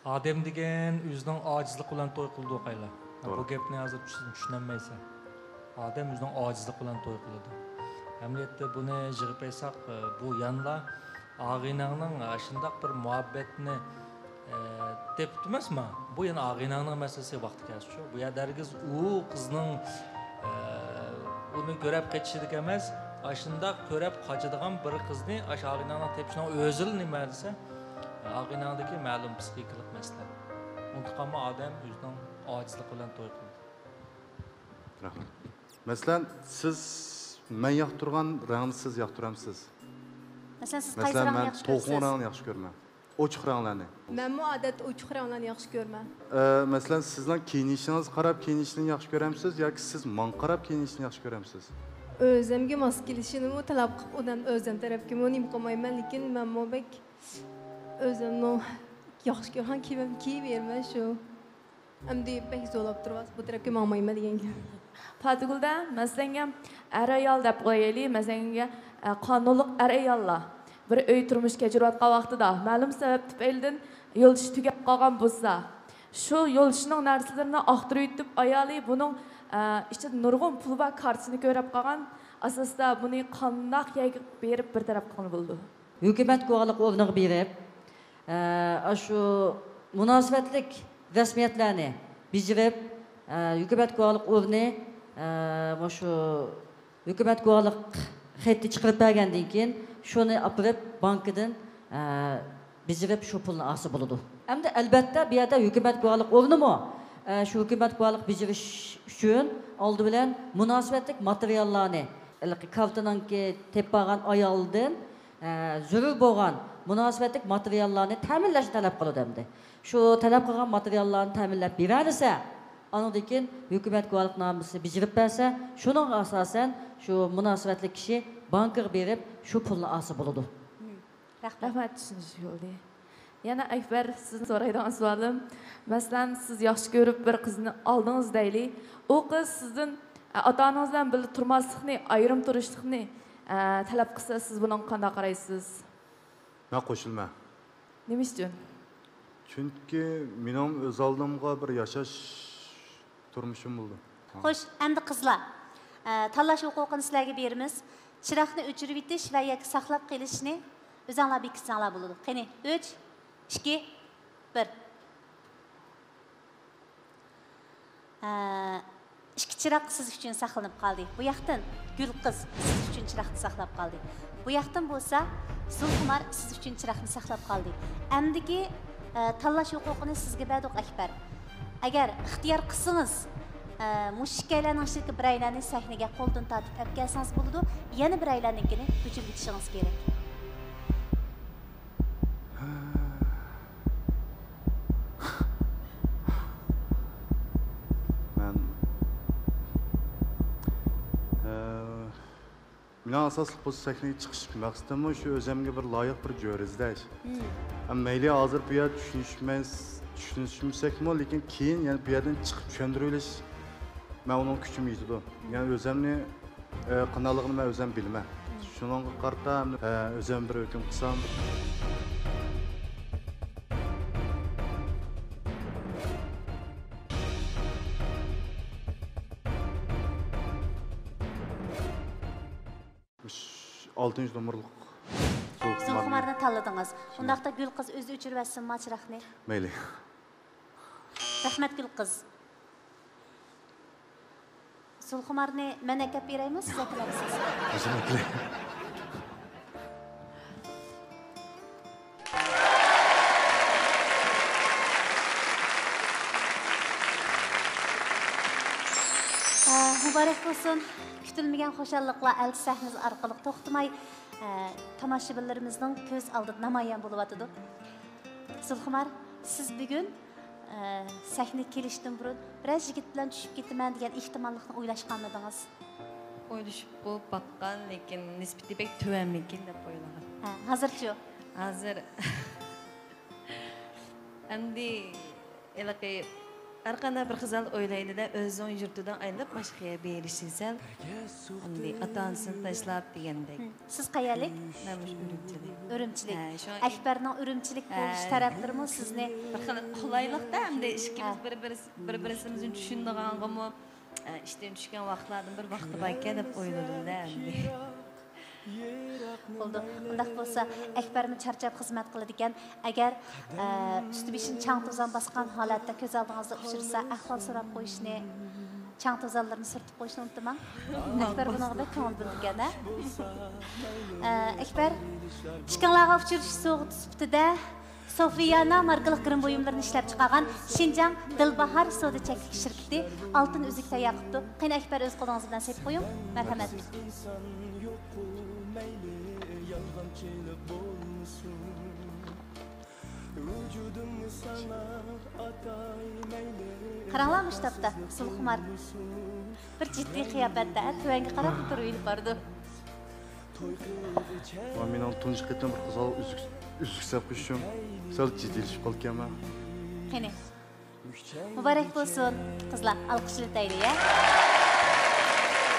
ئادەم دېگەن ئۆزىنىڭ ئاجىزلىقى بىلەن توي قىلىدۇ قايلا. بۇ گەپنى ھازىر چۈشىنىپ چۈشىنەلمەيسەن. ئادەم ئۆزىنىڭ ئاجىزلىقى بىلەن توي قىلىدۇ. ئەمەلىيەتتە بۇنى يىغىپ ئېيتساق، بۇ يەنىلا ئاغىنەڭنىڭ ئاشۇنداق بىر مۇھەببەتنى، ئە، تېپىپتۇ ئەمەسما؟ بۇ يەنە ئاغىنەڭنىڭ مەسىلىسى ۋاقتى كەلسىچۇ. بۇ يەردە ھەرگىز ئۇ قىزنىڭ، ئە، ئۇنى كۆرەپ قېچىشىدىكى ئەمەس، ئاشۇنداق كۆرەپ قاچىدىغان بىر قىزنى ئاشۇ ئاغىنەڭنىڭ تېپىشىنىڭ ئۆزىلا نېمە دېسە، ئاغىنەڭدىكى مەلۇم پسىخىكىلىق مەسىلە. ئۇنتۇپ قالما، ئادەم ئۆزىنىڭ ئاجىزلىقى بىلەن توي قىلىدۇ. رەھمەت. مەسىلەن، سىز مەن ياقتۇرغان رەڭنى سىز ياقتۇرامسىز؟ مەسىلەن، سىز قايسى رەڭنى ياخشى كۆرىسىز؟ مەسىلەن، مەن توخۇ رەڭنى ياخشى كۆرىمەن. ئوچۇق رەڭلەرنى. مەنمۇ ئادەتتە ئوچۇق رەڭلەرنى ياخشى كۆرىمەن. ئە، مەسىلەن، سىزنىڭ كىيىنىشىڭىزگە قاراپ كىيىنىشنى ياخشى كۆرەمسىز ياكى سىز ماڭا قاراپ كىيىنىشنى ياخشى كۆرەمسىز؟ ئۆزۈمگە ماس كېلىشىنىمۇ تەلەپ قىلىپ، ئادەم ئۆزۈم تەرەپكىمۇ نېمە قىلمايمەن، لېكىن مەنمۇ بەك ئۆزۈمنىڭ ياخشى كۆرگەن كىيىمىمنى كىيىۋېرىمەن شۇ. ئەمدى بەك زورلاپ تۇرۇۋاتسا، بۇ تەرەپكە ماڭمايمەن دېگەن گەپ. پاتىگۈلدە، مەسىلەن، ئەر-ئايال دەپ قويايلى، مەسىلەن، ئە، قانۇنلۇق ئەر-ئاياللار بىر ئۆي تۇرمۇش كەچۈرۈۋاتقان ۋاقتىدا مەلۇم سەۋەب تۈپەيلىدىن يولدىشى تۈگەپ قالغان بولسا، شۇ يولدىشىنىڭ نەرسىلىرىنى ئاختۇرۇۋېتىپ، ئايالى بۇنىڭ، ئە، ئىچىدە نۇرغۇن پۇل بار كارتىسىنى كۆرۈپ قالغان ئاساستا بۇنى قانداق يەرگە بېرىپ بىر تەرەپ قىلغىلى بولىدۇ؟ ھۆكۈمەت گۇۋاھلىق ئورنىغا بېرىپ، ئە، ئاشۇ مۇناسىۋەتلىك رەسمىيەتلەرنى بېجىرىپ، ئە، ھۆكۈمەت گۇۋاھلىق ئورنى، ئە، مۇشۇ ھۆكۈمەت گۇۋاھلىق خېتى چىقىرىپ بەرگەندىن كېيىن، شۇنى ئاپىرىپ بانكىدىن، ئە، بېجىرىپ شۇ پۇلنى ئالسا بولىدۇ. ئەمدى ئەلبەتتە بۇ يەردە ھۆكۈمەت گۇۋاھلىق ئورنىمۇ، ئە، شۇ ھۆكۈمەت گۇۋاھلىق بېجىرىش ئۈچۈن ئالدى بىلەن مۇناسىۋەتلىك ماتېرىياللارنى، ھېلىقى كارتىنىڭكى تېپىپ بارغان ئايالدىن، ئە، زۆرۈر بولغان مۇناسىۋەتلىك ماتېرىياللارنى تەمىنلەشنى تەلەپ قىلىدۇ ئەمدى. شۇ تەلەپ قىلغان ماتېرىياللارنى تەمىنلەپ بېرەلىسە، ئانىڭدىن كېيىن ھۆكۈمەت گۇۋاھلىقنامىسىنى بېجىرىپ بەرسە، شۇنىڭغا ئاساسەن شۇ مۇناسىۋەتلىك كىشى بانكىغا بېرىپ شۇ پۇلنى ئالسا بولىدۇ. رەھمەت. رەھمەت، چۈشىنىشلىك بولدى. يەنە ئەكبەر، سىزدىن سورايدىغان سوئالىم، مەسىلەن، سىز ياخشى كۆرۈپ بىر قىزنى ئالدىڭىز دەيلى، ئۇ قىز سىزدىن، ئە، ئاتا-ئانىڭىز بىلەن بىللە تۇرماسلىقنى، ئايرىم تۇرۇشلۇقنى، ئە، تەلەپ قىلسا، سىز بۇنىڭغا قانداق قارايسىز؟ مەن قوشۇلىمەن. نېمە ئۈچۈن؟ چۈنكى مېنىڭ ئۆز ئالدىمغا بىر ياشاش تۇرمۇشۇم بولىدۇ. خوش، ئەمدى قىزلار، ئە، تاللاش ھوقۇقىنى سىلەرگە بېرىمىز. چىراغنى ئۆچۈرۈۋېتىش ۋە ياكى ساقلاپ قېلىشنى ئۆزۈڭلار بېكىتسەڭلار بولىدۇ. قېنى، ئۈچ، ئىككى، بىر. ئە، ئىككى چىراغ سىز ئۈچۈن ساقلىنىپ قالدى. بۇ ياقتىن گۈل قىز سىز ئۈچۈن چىراغنى ساقلاپ قالدى. بۇ ياقتىن بولسا زۇلخۇمار سىز ئۈچۈن چىراغنى ساقلاپ قالدى. ئەمدىكى، ئە، تاللاش ھوقۇقىنى سىزگە بەردۇق، ئەكبەر. ئەگەر ئىختىيار قىلسىڭىز، ئە، مۇشۇ ئىككىيلەننىڭ ئىچىدىكى بىرەيلەننى سەھنىگە قولدىن تارتىپ ئەپ كەلسىڭىز بولىدۇ، يەنە بىرەيلەننىڭكىنى ئۆچۈرۈۋېتىشىڭىز كېرەك. مەن، ئە، مېنىڭ ئاساسلىق بۇ سەھنىگە چىقىش مەقسىتىممۇ شۇ ئۆزۈمگە بىر لايىق بىر جۆرە ئىزدەش. ھەم مەيلى ھازىر بۇ يەردە چۈشىنىشمەس-، چۈشىنىشمىسەكمۇ، لېكىن كېيىن يەنە بۇ يەردىن چىقىپ چۈشەندۈرۈۋېلىش مەن ئۇنىڭ كۈچىمە يېتىدۇ. يەنى ئۆزۈمنى، ئە، قانداقلىقىنى مەن ئۆزۈم بىلىمەن. شۇنىڭغا قارىتا، ئە، ئۆزۈم بىر ھۆكۈم قىلسام. ئالتىنچى نومۇرلۇق زۇلخۇمارنى تاللىدىڭىز. ئۇنداقتا گۈل قىز ئۆزى ئۆچۈرۈۋەتسۇنما چىراغنى؟ مەيلى. رەھمەت، گۈل قىز. زۇلخۇمارنى مەن ئەكەپ بېرەيمۇ، سىز ئەكىلەمسىز؟ ئۆزۈم ئەكىلەي. ئە، مۇبارەك بولسۇن. كۈتۈلمىگەن خۇشاللىقلار ئەلچى سەھنىسى ئارقىلىق توختىماي، ئە، تاماشىبىنلىرىمىزنىڭ كۆز ئالدىدا نامايان بولۇۋاتىدۇ. زۇلخۇمار، سىز بۈگۈن، ئە، سەھنىگە كېلىشتىن بۇرۇن بىرەر يىگىت بىلەن چۈشۈپ كېتىمەن دېگەن ئېھتىماللىقنى ئويلاشقانمىدىڭىز؟ ئويلىشىپ بولۇپ باققان، لېكىن نىسبىتى بەك تۆۋەنمىكىن دەپ ئويلىغان. ھە، ھازىرچۇ؟ ھازىر ئەمدى ھېلىقى ھەر قانداق بىر قىزال ئويلايدۇ-دە، ئۆزىنىڭ يۇرتىدىن ئايرىلىپ باشقا يەرگە بېرىشى سەل، ئەمدى ئاتا-ئانىسىنى تاشلاپ دېگەندەك. ھىم. سىز قەيەرلىك؟ مەن مۇشۇ ئۈرۈمچىلىك. ئۈرۈمچىلىك. ھە، شۇڭا ئەكبەرنىڭ ئۈرۈمچىلىك بولۇش ھە. تەرەپلىرىمۇ سىزنى بىر خىل قولايلىقتا، ئەمدى ئىككىمىز ھە. بىر-بىرس-، بىر-، بىرسىمىزنى چۈشىنىدىغانغىمۇ، ئە، ئىشتىن چۈشكەن ۋاقىتلاردىن بىر ۋاقتى باركەن دەپ ئويلىدىم-دە ئەمدى. بولىدۇ. ئۇنداق بولسا، ئەكبەرمۇ چارچاپ خىزمەت قىلىدىكەن. ئەگەر، ئە، ئۈستى بېشىنى چاڭ-توزان باسقان ھالەتتە كۆز ئالدىڭىزدا ئۇچرىسا، ئەھۋال سوراپ قويۇشنى، چاڭ-توزانلىرىنى سۈرتۈپ قويۇشنى ئۇنتۇماڭ. ئەكبەر بۇنىڭغا بەك كۆڭۈل بۆلىدىكەن، ھە؟ ئە، ئەكبەر، ئىككىڭلارغا ئۇچرىشىش سوۋغىتى سۈپىتىدە سوفىيانا ماركىلىق گىرىم بۇيۇملىرىنى ئىشلەپچىقارغان شىنجاڭ دىلباھار سودا چەكلىك شىركىتى ئالتۇن ئۈزۈك تەييار قىپتۇ. قېنى، ئەكبەر، ئۆز قولىڭىز بىلەن سېلىپ قويۇڭ. مەرھەمەت. قاراڭلار، مۇشۇ تاپتا زۇلخۇمار بىر جىددىي قىياپەتتە تۆۋەنگە قاراپلا تۇرۇۋېلىپ بارىدۇ. ۋە مېنىڭ تۇنجى قېتىم بىر قىزغا ئۈزۈك ئۈزۈك ساپ قوشۇم، سەل جىددىيلىشىپ قالدىكەنمەن. قېنى، مۇبارەك بولسۇن، قىزلار، ئالقىشلىتايلى، يە.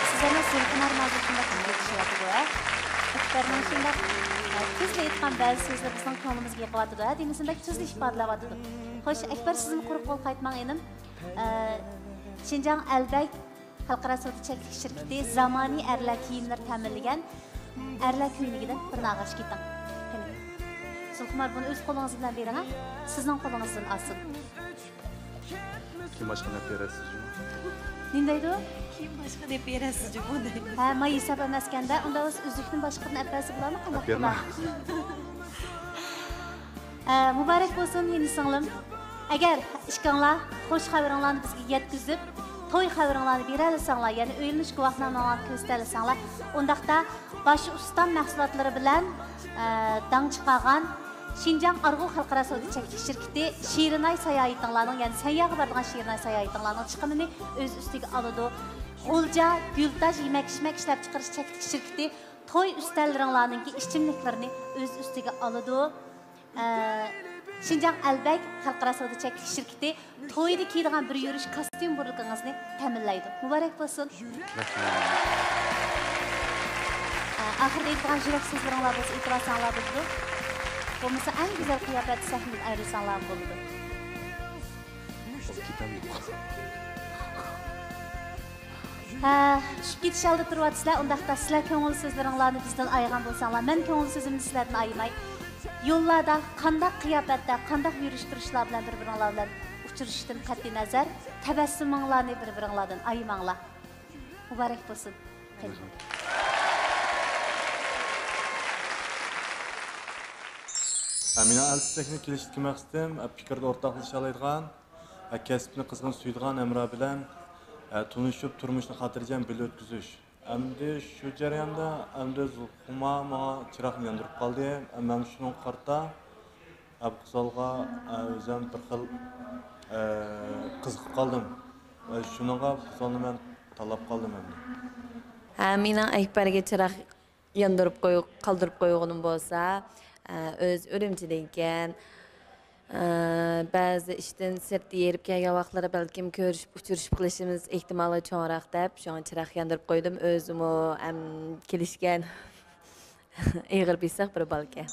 سىزلەرنىڭ زۇلخۇمار ھازىر شۇنداق يېتىشىۋاتىدۇ، ھە؟ ئەكبەرنىڭ شۇنداق، ئە، تۈزلا ئېيتقان بەزى سۆزلىرى بىزنىڭ كۆڭلىمىزگە يېقىۋاتىدۇ، ھە؟ دېمىسىمۇ بەك تۈزلا ئىپادىلەۋاتىدۇ. خوش، ئەكبەر، سىزمۇ قۇرۇق قول قايتماڭ، ئىنىم. ئە، شىنجاڭ ئەلبەگ خەلقئارا سودا چەكلىك شىركىتى زامانىي ئەرلەر كىيىملىرى تەمىنلىگەن ئەرلەر كۆينىكىدىن بىرنى ئالغاچ كېتىڭ. قېنى، زۇلخۇمار، بۇنى ئۆز قولىڭىز بىلەن بېرىڭ، ھە؟ سىزنىڭ قولىڭىزدىن ئالسۇن. كىيىم باشقا دەپ بېرەرسىز جۇمۇ. نېمە دەيدۇ؟ كىيىم باشقا دەپ بېرەرسىز جۇمۇ دەيدۇ. ھە، ماي ھېساب ئەمەسكەندە، ئۇنداق بولسا ئۈزۈكنى باشقىدىن ئەپ بەرسە بولامدۇ؟ قانداق ئەپ بېرىمەن. قىلار؟ ئە، مۇبارەك بولسۇن، يېنى سىڭلىم. ئەگەر ئىككىڭلار خوش خەۋىرىڭلارنى بىزگە يەتكۈزۈپ، توي خەۋىرىڭلارنى بېرەلىسەڭلار، يەنى ئۆيلىنىش گۇۋاھنامىڭلارنى كۆرسىتەلىسەڭلار، ئۇنداقتا باشى ئۇستام مەھسۇلاتلىرى بىلەن، ئە، داڭ چىقارغان شىنجاڭ ئارغۇ خەلقئارا سودا چەكلىك شىركىتى شېرىناي ساياھىتىڭلارنىڭ، يەنى سەنياغا بارىدىغان شېرىناي ساياھىتىڭلارنىڭ چىقىمىنى ئۆز ئۈستىگە ئالىدۇ. غۇلجا، گۈلتاج يېمەك-ئىچمەك ئىشلەپچىقىرىش چەكلىك شىركىتى توي ئۈستەللىرىڭلارنىڭكى ئىچىملىكلىرىنى ئۆز ئۈستىگە ئالىدۇ. ئە، شىنجاڭ ئەلبەگ خەلقئارا سودا چەكلىك شىركىتى تويدا كىيىدىغان بىر يۈرۈش كاستيۇم بۇرۇلكىڭىزنى تەمىنلەيدۇ. مۇبارەك بولسۇن. ئە، ئاخىرىدا ئېيتىدىغان يۈرەك سۆزلىرىڭلار بولسا ئېيتىۋالساڭلار بولىدۇ. بولمىسا ئەڭ گۈزەل قىياپەتتە سەھنىدىن ئايرىلساڭلار بولىدۇ. ھە، چۈشۈپ كېتىش ئالدىدا تۇرۇۋاتىسىلەر، ئۇنداقتا سىلەر كۆڭۈل سۆزلىرىڭلارنى بىزدىن ئايىغان بولساڭلار، مەن كۆڭۈل سۆزۈمنى سىلەردىن ئايىماي. يوللاردا قانداق قىياپەتتە، قانداق يۈرۈش تۇرۇشلار بىلەن بىر-بىرىڭلار بىلەن ئۇچرىشىشتىن قەتئىينەزەر، تەبەسسۇمۇڭلارنى بىر-بىرىڭلاردىن ئايىماڭلار. مۇبارەك بولسۇن. ھە، مېنىڭ ئەلچىچەكنى كېلىشتىكى مەقسىتىم، ھە، پىكىردە ئورتاقلىشالايدىغان، ھە، كەسىپنى قىزغىن سۆيىدىغان ھەمراھ بىلەن، ھە، تونۇشۇپ، تۇرمۇشنى خاتىرجەم بىللە ئۆتكۈزۈش. ئەمدى شۇ جەرياندا، ئەمدى زۇلخۇمار ماڭا چىراغنى ياندۇرۇپ قالدى. مەن شۇنىڭغا قارىتا، ھە، بۇ قىزالغا، ھە، ئۆزۈم بىر خىل، ھە، قىزىقىپ قالدىم. ۋە شۇنىڭغا بۇ قىزالنى مەن تاللاپ قالدىم ئەمدى. ھە، مېنىڭ ئەكبەرگە چىراغ ياندۇرۇپ قوي-، قالدۇرۇپ قويغىنىم بولسا، ئە، ئۆزى ئۈرۈمچىدىن ئىكەن. ئە، بەزى ئىشتىن سىرتتا ھېرىپ كەلگەن ۋاقىتلىرى بەلكىم كۆرۈشۈپ، ئۇچرىشىپ قېلىشىمىز ئېھتىمالى چوڭراق دەپ، شۇڭا چىراغ ياندۇرۇپ قويدۇم. ئۆزىمۇ، ئەم، كېلىشكەن. ئېغىر بېسىق بىر بالىكەن.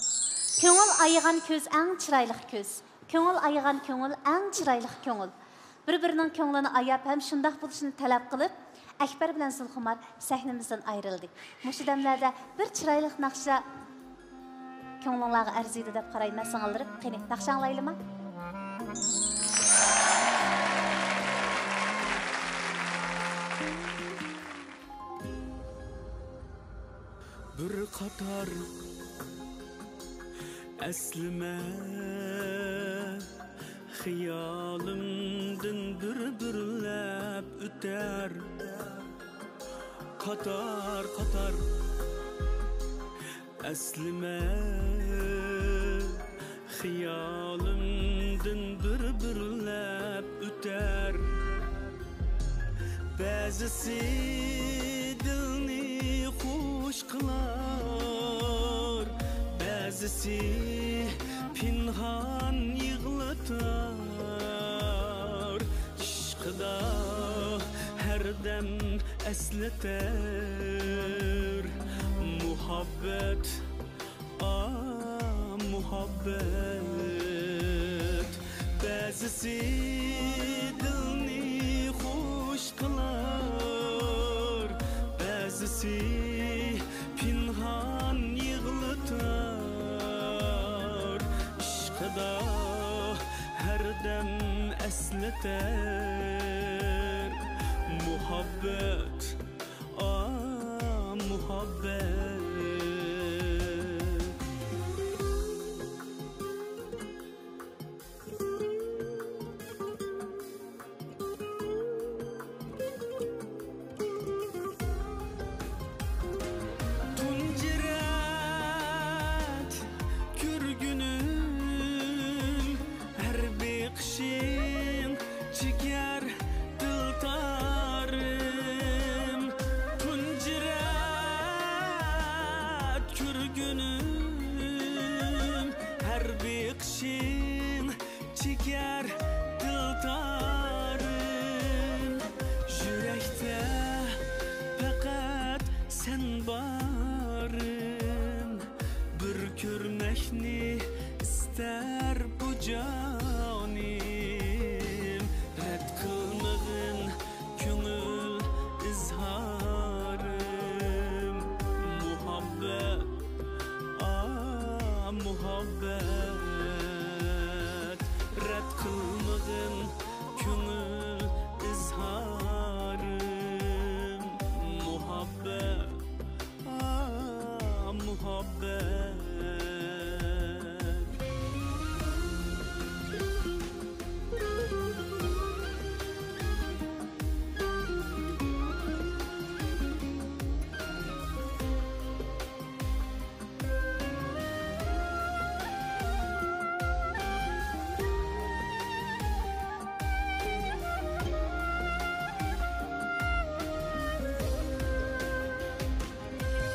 كۆڭۈل ئايىغان كۆز ئەڭ چىرايلىق كۆز. كۆڭۈل ئايىغان كۆڭۈل ئەڭ چىرايلىق كۆڭۈل. بىر-بىرىنىڭ كۆڭلىنى ئاياپ ھەم شۇنداق بولۇشىنى تەلەپ قىلىپ، ئەكبەر بىلەن زۇلخۇمار سەھنىمىزدىن ئايرىلدى. مۇشۇ دەملەردە بىر چىرايلىق ناخشا كۆڭلۈڭلارغا ئەرزىيدۇ دەپ قارايمەن سىڭىللىرىم. قېنى، ناخشا ئاڭلايلىما؟ بىر قاتار ئەسلىمە خىيالىمدىن بىر-بىرلەپ ئۆتەر. قاتار-قاتار ئەسلىمە خىيالىمدىن بىر-بىرلەپ ئۆتەر. بەزىسى دىلنى خۇش قىلار، بەزىسى پىنھان يىغلىتار. ئىشقىدا ھەردەم ئەسلىتەر مۇھەببەت، ئا، مۇھەببەت. بەزىسى دىلنى خۇش قىلار، بەزىسى پىنھان يىغلىتار. ئىشقىدا ھەردەم ئەسلىتەر مۇھەببەت، ئا، مۇھەببەت. تۇنجى رەت كۆرگۈنۈم، ھەر بېقىشىڭ چېكەر دىلدارىم. تۇنجى رەت ئەسكەر دىلدارىم، يۈرەكتە پەقەت سەن بارىم. بىر كۆرمەكنى ئىستەر بۇ جانىم، رەت قىلمىغىن كۆڭۈل ئىزھارىم. مۇھەببەت، ئا، مۇھەببەت، رەت قىلمىغىن كۆڭۈل ئىزھارىم. مۇھەببەت، ئا، مۇھەببەت.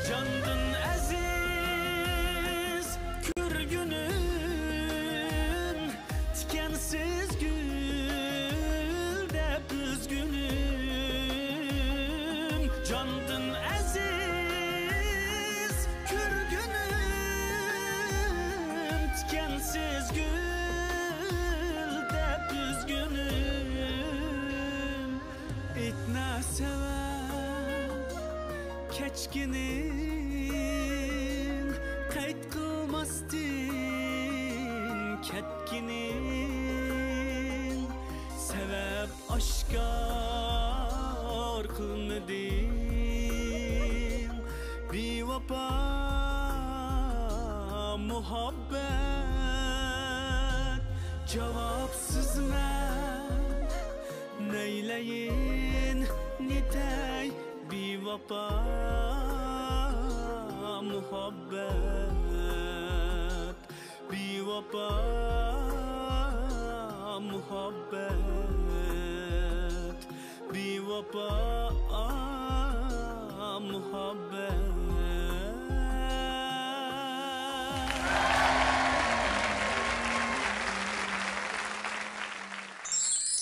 جاندىن ئەزىز كۆرگۈنۈم، تىكەنسىز گۈل دەپ ئۈزگۈنۈم. جاندىن ئەزىز كۆرگۈنۈم، تىكەنسىز گۈل دەپ ئۈزگۈنۈم. ئېيتما سەۋەب كەچكىنىڭ، قەيت قىلماستىن كەتكىنىڭ. سەۋەب ئاشكار قىلمىدىڭ، بىۋاپا مۇھەببەت. جاۋابسىزمەن، نەيلەيىن، نېتەي، بىۋاپا مۇھەببەت. بىۋاپا مۇھەببەت، بىۋاپا مۇھەببەت.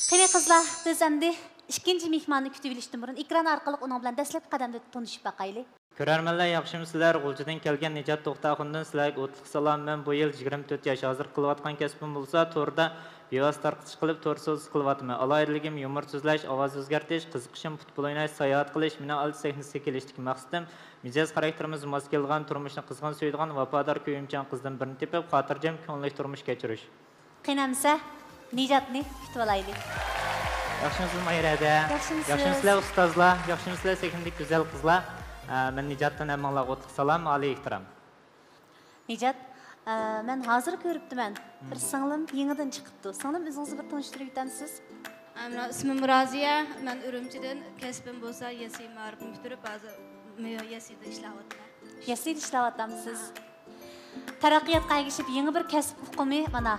قېنى قىزلار، بىز ئەمدى ئىككىنچى مېھماننى كۈتۈۋېلىشتىن بۇرۇن ئېكران ئارقىلىق ئۇنىڭ بىلەن دەسلەپكى قەدەمدە تونۇشۇپ باقايلى. كۆرەرمەنلەر، ياخشىمۇسىلەر؟ غۇلجىدىن كەلگەن نىجات توختاخۇندىن سىلەرگە ئوتلۇق سالام. مەن بۇ يىل يىگىرمە تۆت ياش. ھازىر قىلىۋاتقان كەسپىم بولسا توردا بىۋاسىتە تارقىتىش قىلىپ، تور سودىسى قىلىۋاتىمەن. ئالاھىدىلىكىم يۇمۇر سۆزلەش، ئاۋاز ئۆزگەرتىش، قىزىقىشىم پۇتبول ئويناش، ساياھەت قىلىش. مېنىڭ ئەلچى سەھنىسىگە كېلىشتىكى مەقسىتىم، مىجەز خاراكتېرىمىزگە ماس كېلىدىغان، تۇرمۇشنى قىزغىن سۆيىدىغان، ۋاپادار، كۆيۈمچان قىزدىن بىرنى تېپىپ، خاتىرجەم، كۆڭۈللۈك تۇرمۇش كەچۈرۈش. قېنى ئەمىسە، نىجاتنى كۈتۈۋالايلى. ياخشىمۇسىز ماھىرە ھەدە؟ ياخشىمۇسىز؟ ياخشىمۇسىلەر ئۇستازلار؟ ياخشىمۇسىلەر سەھنىدىكى گۈزەل قىزلار؟ ئە، مەن نىجاتتىن ھەممىڭلارغا ئوتلۇق سالام، ئالىي ئېھتىرام. نىجات، ئە، مەن ھازىر كۆرۈپتىمەن. بىر سىڭلىم يېڭىدىن چىقىپتۇ. سىڭلىم، ئۆزىڭىزنى بىر تونۇشتۇرۇپ ئۆتەمسىز؟ ئە، مېنىڭ ئىسمىم رازىيە، مەن ئۈرۈمچىدىن، كەسپىم بولسا يەسلى مائارىپىنى پۈتتۈرۈپ، ھازىر مۇ-، يەسلىدە ئىشلەۋاتىمەن. يەسلىدە ئىشلەۋاتامسىز؟ تەرەققىياتقا ئەگىشىپ يېڭى بىر كەسىپ ئۇقۇمى، مانا،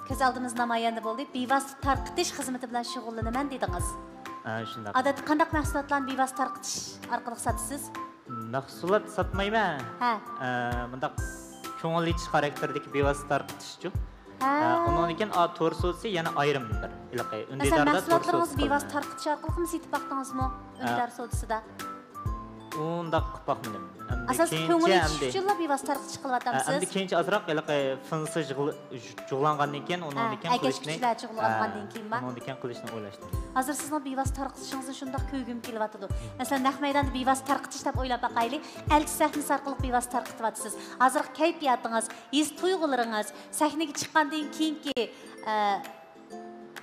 كۆز ئالدىمىزدا نامايەندە بولدى. بىۋاسىتە تارقىتىش خىزمىتى بىلەن شۇغۇللىنىمەن دېدىڭىز. ھە، شۇنداق. ئادەتتە قانداق مەھسۇلاتلارنى بىۋاسىتە تارقىتىش ئارقىلىق ساتىسىز؟ مەھسۇلات ساتمايمەن. ھە. ئە، مۇنداق كۆڭۈل ئېچىش خاراكتېرىدىكى بىۋاسىتە تارقىتىشچۇ. ھە. ئە، ئۇنىڭدىن كېيىن، ئا، تور سودىسى يەنە ئايرىم بىر ھېلىقى ئۈندىداردا تور سودىسى قىلىنىدۇ. مەسىلەن، مەھسۇلاتلىرىڭىزنى بىۋاسىتە تارقىتىش ئارقىلىقمۇ سېتىپ باقتىڭىزمۇ؟ ھە. ئۈندىدار سودىسىدا. ئۇنداق قىلىپ باقمىدىم. ئەمدى ئاساسەن كېيىنچە كۆڭۈل ئېچىش ئەمدى. ئۈچۈنلا بىۋاسىتە تارقىتىش قىلىۋاتامسىز؟ ئە، ئەمدى كېيىنچە ئازراق ھېلىقى فىنسى جۇغلىغانغاندىن كېيىن، ئۇنىڭدىن كېيىن قىلىشنى، ئەگەشكۈچىلەر جۇغلىغاندىن كېيىن، ئە، ئۇنىڭدىن كېيىن قىلىشنى ئويلاشتىم. ھازىر سىزنىڭ بىۋاسىتە تارقىتىشىڭىزنى شۇنداق كۆرگۈم كېلىۋاتىدۇ. مەسىلەن، نەق مەيداندا بىۋاسىتە تارقىتىش دەپ ئويلاپ باقايلى. ئەلچى سەھنىسى ئارقىلىق بىۋاسىتە تارقىتىۋاتىسىز. ھازىرقى كەيپىياتىڭىز، ھېس تۇيغۇلىرىڭىز، سەھنىگە چىققاندىن كېيىنكى، ئە،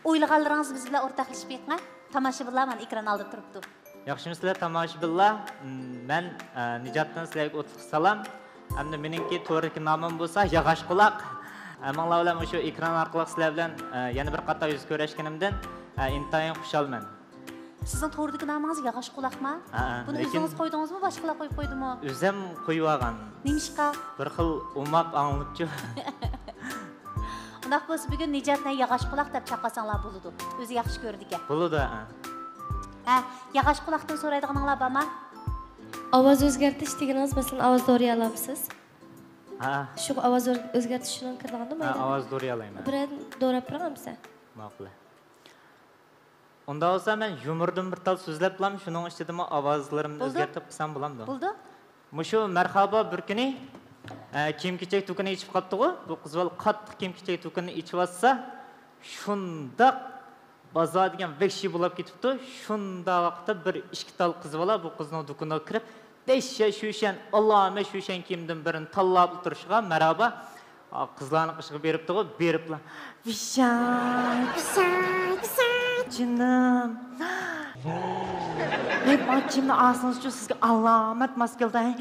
ئويلىغانلىرىڭىز بىز بىلەن ئورتاقلىشىپ بېقىڭە. تاماشىبىنلار مانا ئېكران ئالدىدا تۇرۇپتۇ. ياخشىمۇسىلەر تاماشىبىنلار؟ مم، مەن، ئە، نىجاتتىن سىلەرگە ئوتلۇق سالام. ئەمدى مېنىڭكى توردىكى نامىم بولسا ياغاچ قۇلاق. ھەممىڭلار بىلەن مۇشۇ ئېكران ئارقىلىق سىلەر بىلەن، ئە، يەنە بىر قاتار يۈز كۆرۈشكىنىمدىن، ئە، ئىنتايىن خۇشالمەن. سىزنىڭ توردىكى نامىڭىز ياغاچ قۇلاقما؟ ھەئە، بۇنى لېكىن ئۆزىڭىز قويدىڭىزمۇ، باشقىلار قويۇپ قويدىمۇ؟ ئۆزۈم قويۇۋالغان. نېمىشقا؟ بىر خىل ئوماق ئاڭلىنىپچۇ. ئۇنداق بولسا بۈگۈن نىجاتنى ياغاچ قۇلاق دەپ چاقىرساڭلار بولىدۇ. ئۆزى ياخشى كۆرىدىكەن. بولىدۇ، ھە. ھە، ياغاچ قۇلاقتىن سورايدىغىنىڭلار بارما؟ ئاۋاز ئۆزگەرتىش دېگىنىڭىز، مەسىلەن، ئاۋاز دورىيالامسىز؟ ھە. شۇ ئاۋاز ئۆزگەرتىش شۇنىڭ كىرىدىغاندۇ ھە، مايدا؟ ئاۋاز دورايالايمەن. بىرەر دوراپ بېرىڭ ئەمسە. ماقۇل. ئۇنداق بولسا، مەن يۇمۇردىن بىر تال سۆزلەپلام، شۇنىڭ ئىچىدىمۇ ئاۋازلىرىمنى بولدى. ئۆزگەرتىپ قىلسام بولامدۇ؟ بولدى. مۇشۇ مەرھابا بىر كۈنى، ئە، كىيىم-كېچەك دۇكىنى ئېچىپ قاپتىغۇ. بۇ قىز بالا قاتتىق كىيىم-كېچەك دۇكىنىنى ئېچىۋاتسا، شۇنداق بازار دېگەن ۋەھشىي بولاپ كېتىپتۇ. شۇنداق ۋاقىتتا بىر ئىككى تال قىز بالا بۇ قىزنىڭ دۇكىنىغا كىرىپ، دەھشەت شۈشەن، ئاللامە شۈشەن كىيىمدىن بىرىنى تاللاپ تۇرۇشىغا، مەرھابا، ئا، قىزلارنىڭ قېشىغا بېرىپتىغۇ، بېرىپلا، ۋىشاي، ۋىشاي، ۋىشاي، جېنىم. ھەي، ما كىيىمنى ئالسىڭىزچۇ، سىزگە ئالامەت ماس كېلىدۇ، ھەي.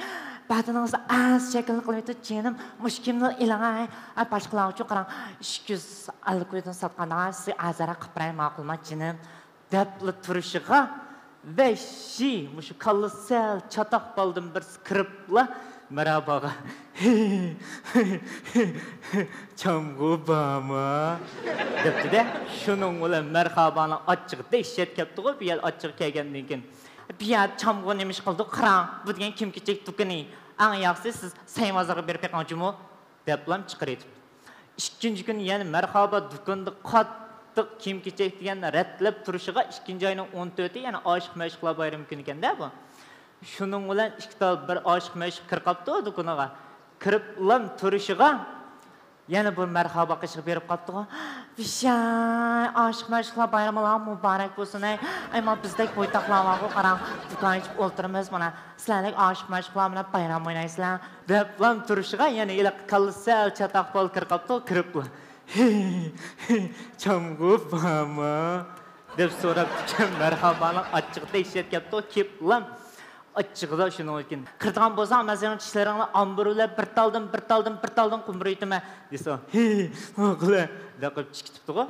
بەدىنىڭىزنى ئەس شەكىللىك قىلىۋېتىدۇ، جېنىم. مۇشۇ كىيىمنى ئېلىڭ، ھەي. ھەي، باشقىلارغىچۇ قاراڭ، ئىككى يۈز ئەللىك كويدىن ساتقاندا، سىزگە ئەرزانراق قىلىپ بېرەي، ماقۇلما، جېنىم؟ دەپلا تۇرۇشىغا، ۋەھشىي، مۇشۇ كاللىسى سەل چاتاق بالىدىن بىرسى كىرىپلا، مەرھاباغا، چامغۇ بارمۇ؟ دەپتۇ-دە. شۇنىڭ بىلەن مەرھابانىڭ ئاچچىقى دەھشەت كەپتىغۇ، بۇ يەر ئاچچىقى كەلگەندىن كېيىن. بۇ يەردە چامغۇ نېمە ئىش قىلىدۇ؟ قاراڭ، بۇ دېگەن كىيىم-كېچەك دۇكىنى. ئەڭ ياخشىسى سىز سەي بازارغا بېرىپ بېقىڭ جۇمۇ. دەپلام چىقىرىۋېتىپتۇ. ئىككىنچى كۈنى يەنە مەرھابا دۇكىنىدا قاتتىق كىيىم-كېچەك دېگەن رەتلەپ تۇرۇشىغا، ئىككىنچى ئاينىڭ ئون تۆتى يەنە ئاشىق-مەشۇقلار بايرىمى كۈنىكەن-دە بۇ. شۇنىڭ بىلەن ئىككى تال بىر ئاشىق-مەشۇق كىرىپ قاپتۇ دۇكىنىغا. كىرىپلام تۇرۇشىغا، يەنە بۇ مەرھابا قېشىغا بېرىپ قاپتىغۇ. ۋىشاي، ئاشىق-مەشۇقلار بايرىمىڭلار مۇبارەك بولسۇن، ھەي. ئەي، مانا بىزدەك بويتاقلار بارغۇ، قاراڭ، دۇكان ئېچىپ ئولتۇرىمىز، مانا سىلەرلىك ئاشىق-مەشۇقلار بىلەن بايرام ئوينايسىلەر. دەپلام تۇرۇشىغا يەنە ھېلىقى كاللىسى سەل چاتاق بالا كىرىپ قاپتۇ، كىرىپلا، چامغۇ بارمۇ؟ دەپ سوراپتىكەن. مەرھابانىڭ ئاچچىقى دەھشەت كەپتۇ، كېپلام ئاچچىقىدا شۇنىڭ ئۈچۈن، قىرىدىغان بولساڭ، مەن سېنىڭ چىشلىرىڭنى ئامبۇر بىلەن بىر تالدىن، بىر تالدىن، بىر تالدىن قومۇرۇۋېتىمەن، دېسە، ھى، ماقۇل، دەپ قويۇپ چىقىپ كېتىپتىغۇ.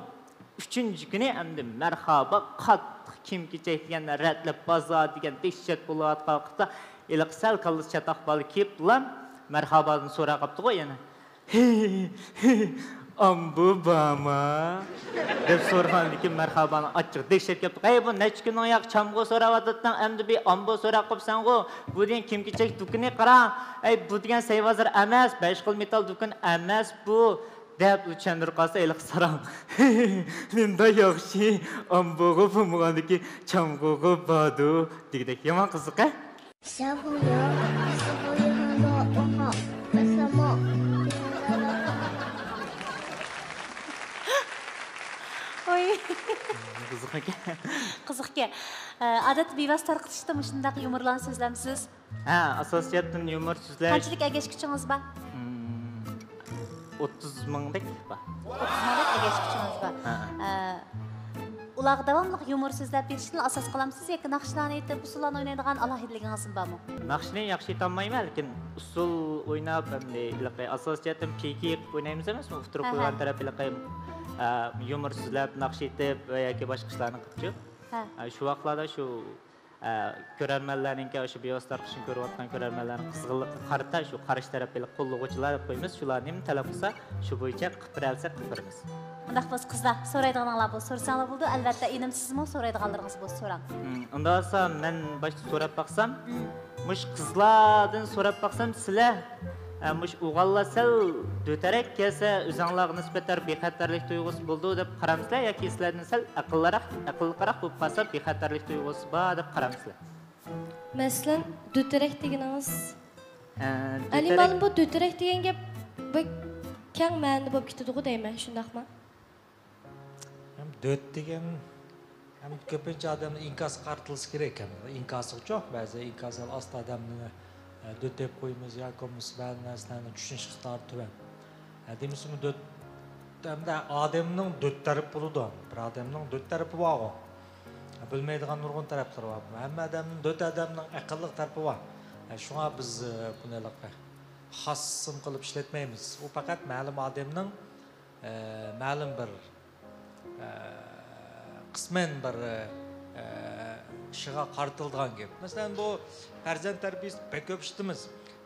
ئۈچىنچى كۈنى ئەمدى مەرھابا قاتتىق كىيىم-كېچەك دېگەن رەتلەپ بازار دېگەن دەھشەت بولۇۋاتقان ۋاقىتتا، ھېلىقى سەل كاللىسى چاتاق بالا كېپلا مەرھابادىن سوراپ قاپتىغۇ يەنە. ھى، ھى، ئامبۇ بارما؟ دەپ سورىغاندىكىن مەرھابانىڭ ئاچچىقى دەھشەت كەپتۇ. ھەي، بۇ نەچچە كۈندىن ياقى چامغۇ سوراۋاتاتتىڭ، ئەمدى بىر ئامبۇ سوراپ قاپسەنغۇ؟ بۇ دېگەن كىيىم-كېچەك دۇكىنى قاراڭ. ھەي، بۇ دېگەن سەي بازار ئەمەس، بەش خىل مېتال دۇكىنى ئەمەس بۇ. دەپ چۈشەندۈرۈپ قالسا ھېلىقى ساراڭ، نېمانداق ياخشى، ئامبۇغا بولمىغاندىكى چامغۇغا باردۇ دېگۈدەك. يامان قىزىق ھە. ۋوي. قىزىق ئىكەن. قىزىق ئىكەن. ئادەتتە بىۋاسىتە تارقىتىشتا مۇشۇنداق يۇمۇرلارنى سۆزلەمسىز؟ ھە، ئاساسىي جەھەتتىن يۇمۇر سۆزلەش. قانچىلىك ئەگەشكۈچىڭىز بار؟ مم، ئوتتۇز مىڭدەك بار. ئوتتۇز مىڭدەك ئەگەشكۈچىڭىز بار. ھە. ئە، ئۇلارغا داۋاملىق يۇمۇر سۆزلەپ بېرىشنى ئاساس قىلامسىز ياكى ناخشىلارنى ئېيتىپ، ئۇسسۇللارنى ئوينايدىغان ئالاھىدىلىكىڭىزمۇ بارمۇ؟ ناخشىنى ياخشى ئېيتالمايمەن، لېكىن ئۇسسۇل ئويناپ، ئەمدى ھېلىقى ئاساسىي جەھەتتىن پېيكى قىلىپ ئوينايمىز ئەمەسمۇ؟ ئۇتتۇرۇپ ھە، ھە. قويغان تەرەپ ھېلىقى، ئە، يۇمۇر سۆزلەپ، ناخشا ئېيتىپ ۋە ياكى باشقا ئىشلارنى قىلىپچۇ. ھە. ئە، شۇ ۋاقىتلاردا شۇ ئە، كۆرەرمەنلەرنىڭكى، ئاشۇ بىۋاسىتە تارقىتىشنى كۆرۈۋاتقان كۆرەرمەنلەرنىڭ قىزغىنلىقىغا قارىتا، شۇ قارشى تەرەپ ھېلىقى قوللىغۇچىلار دەپ قويىمىز، شۇلار نېمە تەلەپ قىلسا، شۇ بويىچە قىلىپ بېرەلىسەك قىلىپ بېرىمىز. ئۇنداق بولسا، قىزلار، سورايدىغىنىڭلار بولسا سورىساڭلار بولىدۇ. ئەلۋەتتە، ئىنىم، سىزمۇ سورايدىغانلىرىڭىز بولسا سوراڭ. ھىم، ئۇنداق بولسا، مەن باشتا سوراپ باقسام، ھىم. مۇشۇ قىزلاردىن سوراپ باقسام، سىلەر ئە، مۇشۇ ئوغۇللار سەل دۆتەرەك كەلسە، ئۆزۈڭلارغا نىسبەتەن بىخەتەرلىك تۇيغۇسى بولىدۇ دەپ قارامسىلەر ياكى سىلەردىن سەل ئەقىللىراق، ئەقىللىقراق بولۇپ قالسا، بىخەتەرلىك تۇيغۇسى بار دەپ قارامسىلەر؟ مەسىلەن، دۆتەرەك دېگىنىڭىز؟ ئە، ئەلى دۆتەرەك. مۇئەللىم، بۇ دۆتەرەك دېگەن گەپ بەك كەڭ مەنىدە بولۇپ كېتىدىغۇ دەيمەن، شۇنداقمۇ؟ ھەم دۆت دېگەن، ھەم كۆپىنچە ئادەمنىڭ ئىنكاسىغا قارىتىلسا كېرەك، ھەم ئىنكاسىغىچۇ، بەزى ئىنكاسى ئاستا ئادەمنى، ئە، دۆت دەپ قويىمىز ياكى بولمىسا بەزى نەرسىلەرنى چۈشىنىش ئىقتىدارى تۆۋەن. ئە، دېمىسىمۇ دۆت، ھەمدە ئادەمنىڭ دۆت تەرىپى بولىدۇ. بىر ئادەمنىڭ دۆت تەرىپى بارغۇ. ئە، بىلمەيدىغان نۇرغۇن تەرەپلىرى بار. ھەممە ئادەمنىڭ، دۆت ئادەمنىڭ ئەقىللىق تەرىپى بار. ئە، شۇڭا بىز، ئە، بۇنى ھېلىقى خاسسىم قىلىپ ئىشلەتمەيمىز. ئۇ پەقەت مەلۇم ئادەمنىڭ ئە، مەلۇم بىر، ئە، قىسمەن بىر، ئە، ئىشىغا قارىتىلىدىغان گەپ. مەسىلەن، بۇ پەرزەنت تەربىيىسىدە بەك كۆپ ئىشىتىمىز.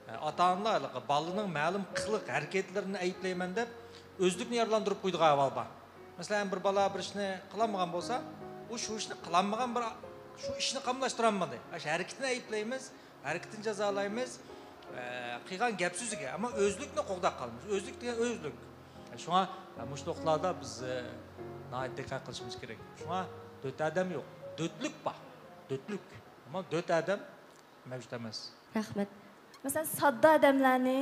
ئە، ئاتا-ئانىلار ھېلىقى بالىنىڭ مەلۇم قىلىق ھەرىكەتلىرىنى ئەيىبلەيمەن دەپ، ئۆزلۈكىنى يارىلاندۇرۇپ قويىدىغان ئەھۋال بار. مەسىلەن، بىر بالا بىر ئىشنى قىلالمىغان بولسا، ئۇ شۇ ئىشنى قىلالمىغان بىر، شۇ ئىشنى قاملاشتۇرالمىدى. ئاشۇ ھەرىكىتىنى ئەيىبلەيمىز. ھەرىكىتىنى جازالايمىز. ئە، قىلغان گەپ سۆزىگە، ئەمما ئۆزلۈكنى قوغداپ قالىمىز. ئۆزلۈك دېگەن ئۆزلۈك. شۇڭا، ئە، مۇشۇ نۇقتىلاردا بىز، ئە، ناھايىتى دىققەت قىلىشىمىز كېرەك. شۇڭا دۆت ئادەم يوق، دۆتلۈك بار. دۆتلۈك. ئەمما دۆت ئادەم مەۋجۇت ئەمەس. رەھمەت. مەسىلەن، ساددا ئادەملەرنى،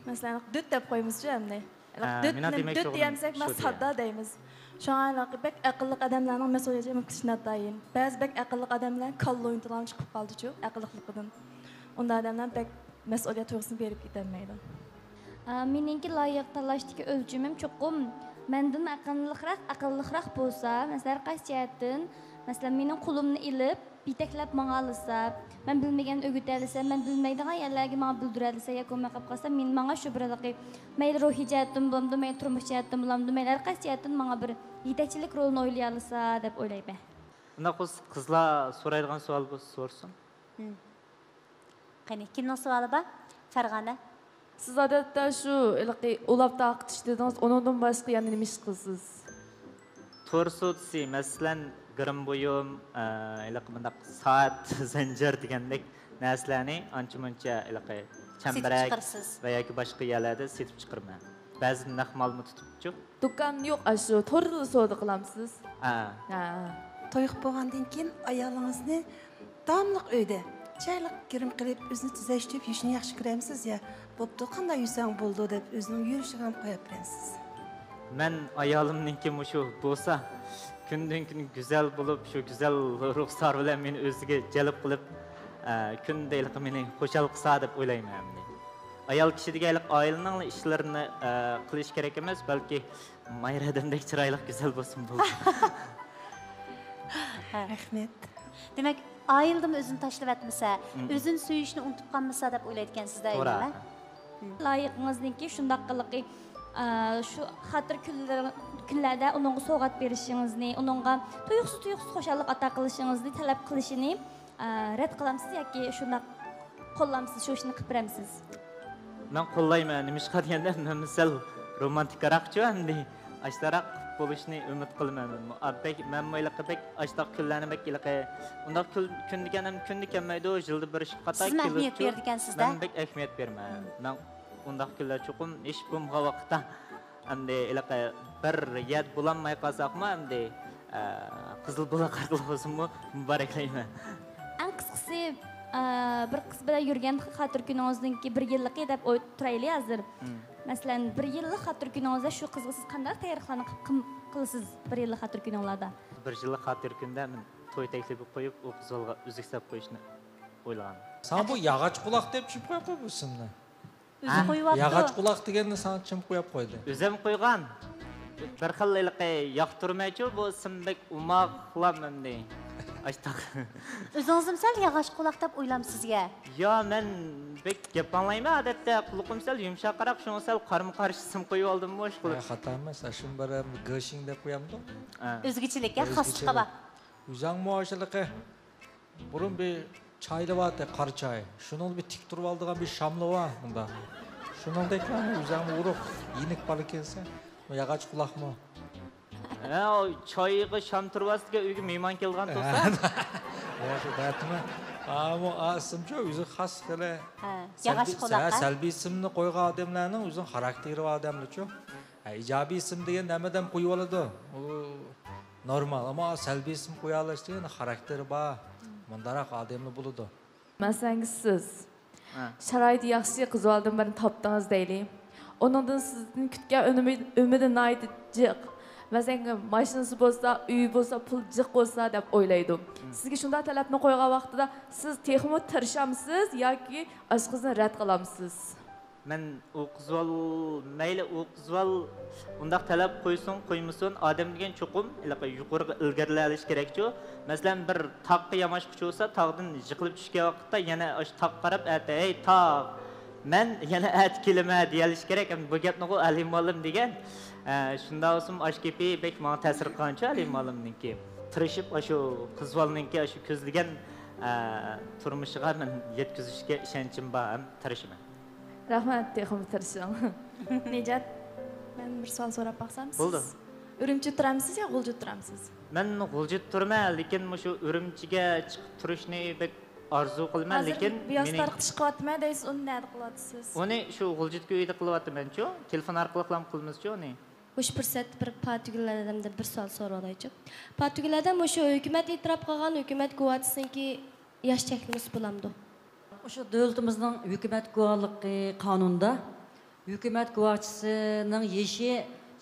مەسىلەن، دۆت دەپ قويىمىزچۇ ئەمدى؟ ھە، دۆت، مېنىڭ دېمەكچى دۆت بولغىنىم دېيەمسەك، شۇ مانا دېگەن. ساددا دەيمىز. شۇڭا ھېلىقى بەك ئەقىللىق ئادەملەرنىڭ مەسئۇلىيىتى قىلىش ناتايىن. بەزى بەك ئەقىللىق ئادەملەر كاللا ئوينىتىدىغان چىقىپ قالدىچۇ، ئەقىللىقلىقىدىن. ئۇنداق ئادەملەر بەك مەسئۇلىيەت تۇيغۇسىنى بېرىپ كېتەلمەيدۇ. ئا، مېنىڭكى لايىق تاللاشتىكى ئۆلچىمىم چوقۇم مەندىن ئەقىللىقراق، ئەقىللىقراق بولسا، مەسىلەن، ھەر قايسى جەھەتتىن، مەسىلەن، مېنىڭ قولۇمنى ئېلىپ، يېتەكلەپ ماڭالىسا، مەن بىلمىگەننى ئۆگىتەلىسە، مەن بىلمەيدىغان يەرلەرگە ماڭا بىلدۈرەلىسە ياكى بولماي قاپقالسا، مېنى، ماڭا شۇ بىر ھېلىقى مەيلى روھىي جەھەتتىن بولامدۇ، مەيلى تۇرمۇش جەھەتتىن بولامدۇ، مەيلى ھەر قايسى جەھەتتىن ماڭا بىر يېتەكچىلىك رولىنى ئوينىيالىسا دەپ ئويلايمەن. ئۇنداق بولسا قىزلار سورايدىغان سوئال بولسا سورىسۇن. مم. قېنى، كىمنىڭ سوئالى بار؟ فەرغانە. سىز ئادەتتە شۇ ھېلىقى ئۇلاپ تارقىتىش دېدىڭىز، ئۇنىڭدىن باشقا يەنە نېمە ئىش قىلىسىز؟ تور سودىسى، مەسىلەن، گىرىم بۇيۇم، ئە، ھېلىقى مۇنداق سائەت، زەنجىر دېگەندەك نەرسىلەرنى ئانچە مۇنچە ھېلىقى سېتىپ چەمبىرەك چىقىرىسىز. ۋە ياكى باشقا يەرلەردە سېتىپ چىقىرىمەن. بەزىدە نەق مالمۇ تۇتۇپچۇ. دۇكان يوق، ئاشۇ توردىلا سودا قىلامسىز؟ ھە. ھە. توي قىلىپ بولغاندىن كېيىن ئايالىڭىزنى داۋاملىق ئۆيدە چىرايلىق گىرىم قىلىپ، ئۆزىنى تۈزەشتۈرۈپ يۈرۈشىنى ياخشى كۆرەمسىز يا، بوپتۇ، قانداق يۈرسەڭ بولىدۇ دەپ ئۆزىنىڭ يۈرۈشىگە ھەم قويۇپ بېرەمسىز؟ مەن ئايالىمنىڭكى مۇشۇ بولسا، كۈندىن كۈن گۈزەل بولۇپ، شۇ گۈزەل رۇخسارى بىلەن مېنى ئۆزىگە جەلپ قىلىپ، ئە، كۈندە ھېلىقى مېنى خۇشال قىلسا دەپ ئويلايمەن ئەمدى. ئايال كىشى دېگەن ھېلىقى ئائىلىنىڭلا ئىشلىرىنى، ئە، قىلىش كېرەك ئەمەس، بەلكى مايرا ئادەمدەك چىرايلىق، گۈزەل بولسۇن بولدى. ھە. رەھمەت. دېمەك، ئائىلىدىمۇ ئۆزىنى تاشلىۋەتمىسە، مم. ئۆزىنى سۆيۈشنى ئۇنتۇپ قالمىسا دەپ ئويلايدىكەنسىز-دە، توغرا. ئەينىمە؟ مم. لايىقىڭىزنىڭكى شۇنداق قىلىقى، ئا، شۇ خاتىرە كۈنلىرى، كۈنلەردە ئۇنىڭغا سوۋغات بېرىشىڭىزنى، ئۇنىڭغا تۇيۇقسىز، تۇيۇقسىز خۇشاللىق ئاتا قىلىشىڭىزنى تەلەپ قىلىشىنى ئە، رەت قىلامسىز ياكى شۇنداق قوللامسىز، شۇ ئىشنى قىلىپ بېرەمسىز؟ مەن قوللايمەن. نېمىشقا دېگەندە، مەن سەل رومانتىكراقچۇ ئەمدى. ئاشتاراق بولۇشنى ئۈمىد قىلىمەن مەنمۇ. ئا، بەك، مەنمۇ ھېلىقى بەك ئاشتاق كۈنلەرنى بەك ھېلىقى، ئۇنداق كۈن، كۈن دېگەن ھەم كۈندە كەلمەيدۇ، يىلدا بىر ئىككى قاتا سىزمۇ ئەھمىيەت كېلىدۇ. بېرىدىكەنسىز-دە. مەن بەك ئەھمىيەت بېرىمەن. مم. مەن ئۇنداق كۈنلەر چوقۇم ھېچ بولمىغان ۋاقىتتا ئەمدى ھېلىقى بىر يەردە بولالماي قالساقمۇ، ئەمدى، ئە، قىزىل بۇلاق ئارقىلىق بولسىمۇ مۇبارەكلەيمەن. ئەڭ قىسقىسى، ئە، بىر قىز بىلەن يۈرگەن خاتىرە كۈنىڭىزنىڭكى بىر يىللىقى دەپ ئوي-، تۇرايلى ھازىر. مم. مەسىلەن، بىر يىللىق خاتىرە كۈنىڭىزدە شۇ قىزغا سىز قانداق تەييارلىقلارنى قىپ-، قىم-، قىلىسىز بىر يىللىق خاتىرە كۈنۈڭلاردا؟ بىر يىللىق خاتىرە كۈندە مەن توي تەكلىپى قويۇپ، ئۇ قىز بالىغا ئۈزۈك سېلىپ قويۇشنى ئويلىغان. ساڭا بۇ ياغاچ قۇلاق دەپ چۈشۈپ قويۇپقۇ بۇ ئىسىمنى. ئۆزى ھە؟ قويۇۋاپتۇ. ياغاچ قۇلاق دېگەننى ساڭا كىم قويۇپ قويدى؟ ئۆزۈم قويغان. بىر خىل ھېلىقى ياقتۇرمايچۇ، بۇ ئىسىم بەك ئوماقلام ئەمدى. ئاشتاق. ئۆزىڭىزمۇ سەل ياغاچ قۇلاق دەپ ئويلامسىزگە؟ يا، مەن بەك گەپ ئاڭلايمەن ئادەتتە، قۇلىقىم سەل يۇمشاقراق، شۇڭا سەل قارىمۇ قارشى ئىسىم قويۇۋالدىممۇ ئىشقىلىپ. ھە، خاتا ئەمەس، ئاشۇنى بىر گېشىڭ دەپ قويامدۇ؟ ھە. ئۆزگىچىلىك، يا، ئۆزگىچىلىك. خاسلىقى بار. ئۆزەڭمۇ ئاشۇلىقى بۇرۇن بىر چايلى بارتى، قارا چاي. شۇنىڭدا بىر تىك تۇرۇۋالىدىغان بىر شاملا بار، مۇنداق. شۇنىڭدەكلا ئۆزەڭمۇ ئۇرۇق، يېنىك بالا كەلسە، ياغاچ قۇلاقمۇ. ھە، ئۇ چايغا شام تۇرۇۋالسا، ئۆيگە مېھمان كېلىدىغان تۇرسا. ھە. ھە، شۇ دەتىمە. ئامۇ ئا ئىسىمچۇ، ئۆزى خاس خېلى. ھە، ياغاچ سەلبىي، قۇلاق، ھە، ھە؟ سەلبىي ئىسىمنى قويغان ئادەملەرنىڭ ئۆزىنىڭ خاراكتېرى بار ئادەملەرچۇ. ھە، ئىجابىي ئىسىم دېگەن ھەممە ئادەم قويۇۋالىدۇ. ئۇ نورمال، ئەمما سەلبىي ئىسىم قويالاش دېگەن خاراكتېرى بار، مۇنداقراق ئادەملا بولىدۇ. مەسىلەن، سىز ھە. شارائىتى ياخشى قىز بالىدىن بىرنى تاپتىڭىز دەيلى. ئۇنىڭدىن سىزدىن كۈتكەن ئۈنۈمى، ئۈمىدى ناھايىتى جىق. مەسىلەن، ماشىنىسى بولسا، ئۆيى بولسا، پۇلى جىق بولسا دەپ ئويلايدۇ. مم. سىزگە شۇنداق تەلەپنى قويغان ۋاقتىدا سىز تېخىمۇ تىرىشامسىز ياكى ئاشۇ قىزنى رەت قىلامسىز؟ مەن ئۇ قىز بال، مەيلى ئۇ قىز بال ئۇنداق تەلەپ قويسۇن، قويمىسۇن، ئادەم دېگەن چوقۇم ھېلىقى يۇقىرىغا ئىلگىرىلەۋېلىش كېرەكچۇ. مەسىلەن، بىر تاغقا ياماشقا چۈشۈۋالسا، تاغدىن يىقىلىپ چۈشكەن ۋاقىتتا يەنە ئاشۇ تاغقا قاراپ ئەتە، «ھەي تاغ، مەن يەنە ئەتە كېلىمەن» دېيەلىشى كېرەك. ئەمدى بۇ گەپنىغۇ ئەلى مۇئەللىم دېگەن. ئە، شۇنداق بولسىمۇ ئاشۇ گېپى بەك ماڭا تەسىر قىلغانچۇ ئەلى مۇئەللىمنىڭكى. تىرىشىپ ئاشۇ قىز بالىنىڭكى ئاشۇ كۆزلىگەن، ئە، تۇرمۇشىغا مەن يەتكۈزۈشكە ئىشەنچىم بار ھەم تىرىشىمەن. رەھمەت، تېخىمۇ تىرىشىڭ. نىجات، مەن بىر سوئال سوراپ باقسام، بولدى. سىز ئۈرۈمچىدە تۇرامسىز يا غۇلجىدا تۇرامسىز؟ مەن غۇلجىدا تۇرىمەن، لېكىن مۇشۇ ئۈرۈمچىگە چىقىپ تۇرۇشنى بەك ئارزۇ قىلىمەن، ھازىر لېكىن بىۋاسىتە مېنى تارقىتىشقا قىلىۋاتىمەن دەيسىز، ئۇنى نەدە قىلىۋاتىسىز؟ ئۇنى شۇ غۇلجىدىكى ئۆيدە قىلىۋاتىمەنچۇ، تېلېفون ئارقىلىقلا قىلىمىزچۇ ئۇنى. مۇشۇ پۇرسەتتە بىر پاتىگۈل ھەدەمدىن بىر سوئال سورىۋالايچۇ. پاتىگۈل ھەدەم، مۇشۇ ھۆكۈمەت ئېتىراپ قىلغان ھۆكۈمەت گۇۋاھچىسىنىڭكى ياش چەكلىمىسى بولامدۇ؟ مۇشۇ دۆلىتىمىزنىڭ ھۆكۈمەت گۇۋاھلىقى قانۇنىدا ھۆكۈمەت گۇۋاھچىسىنىڭ يېشى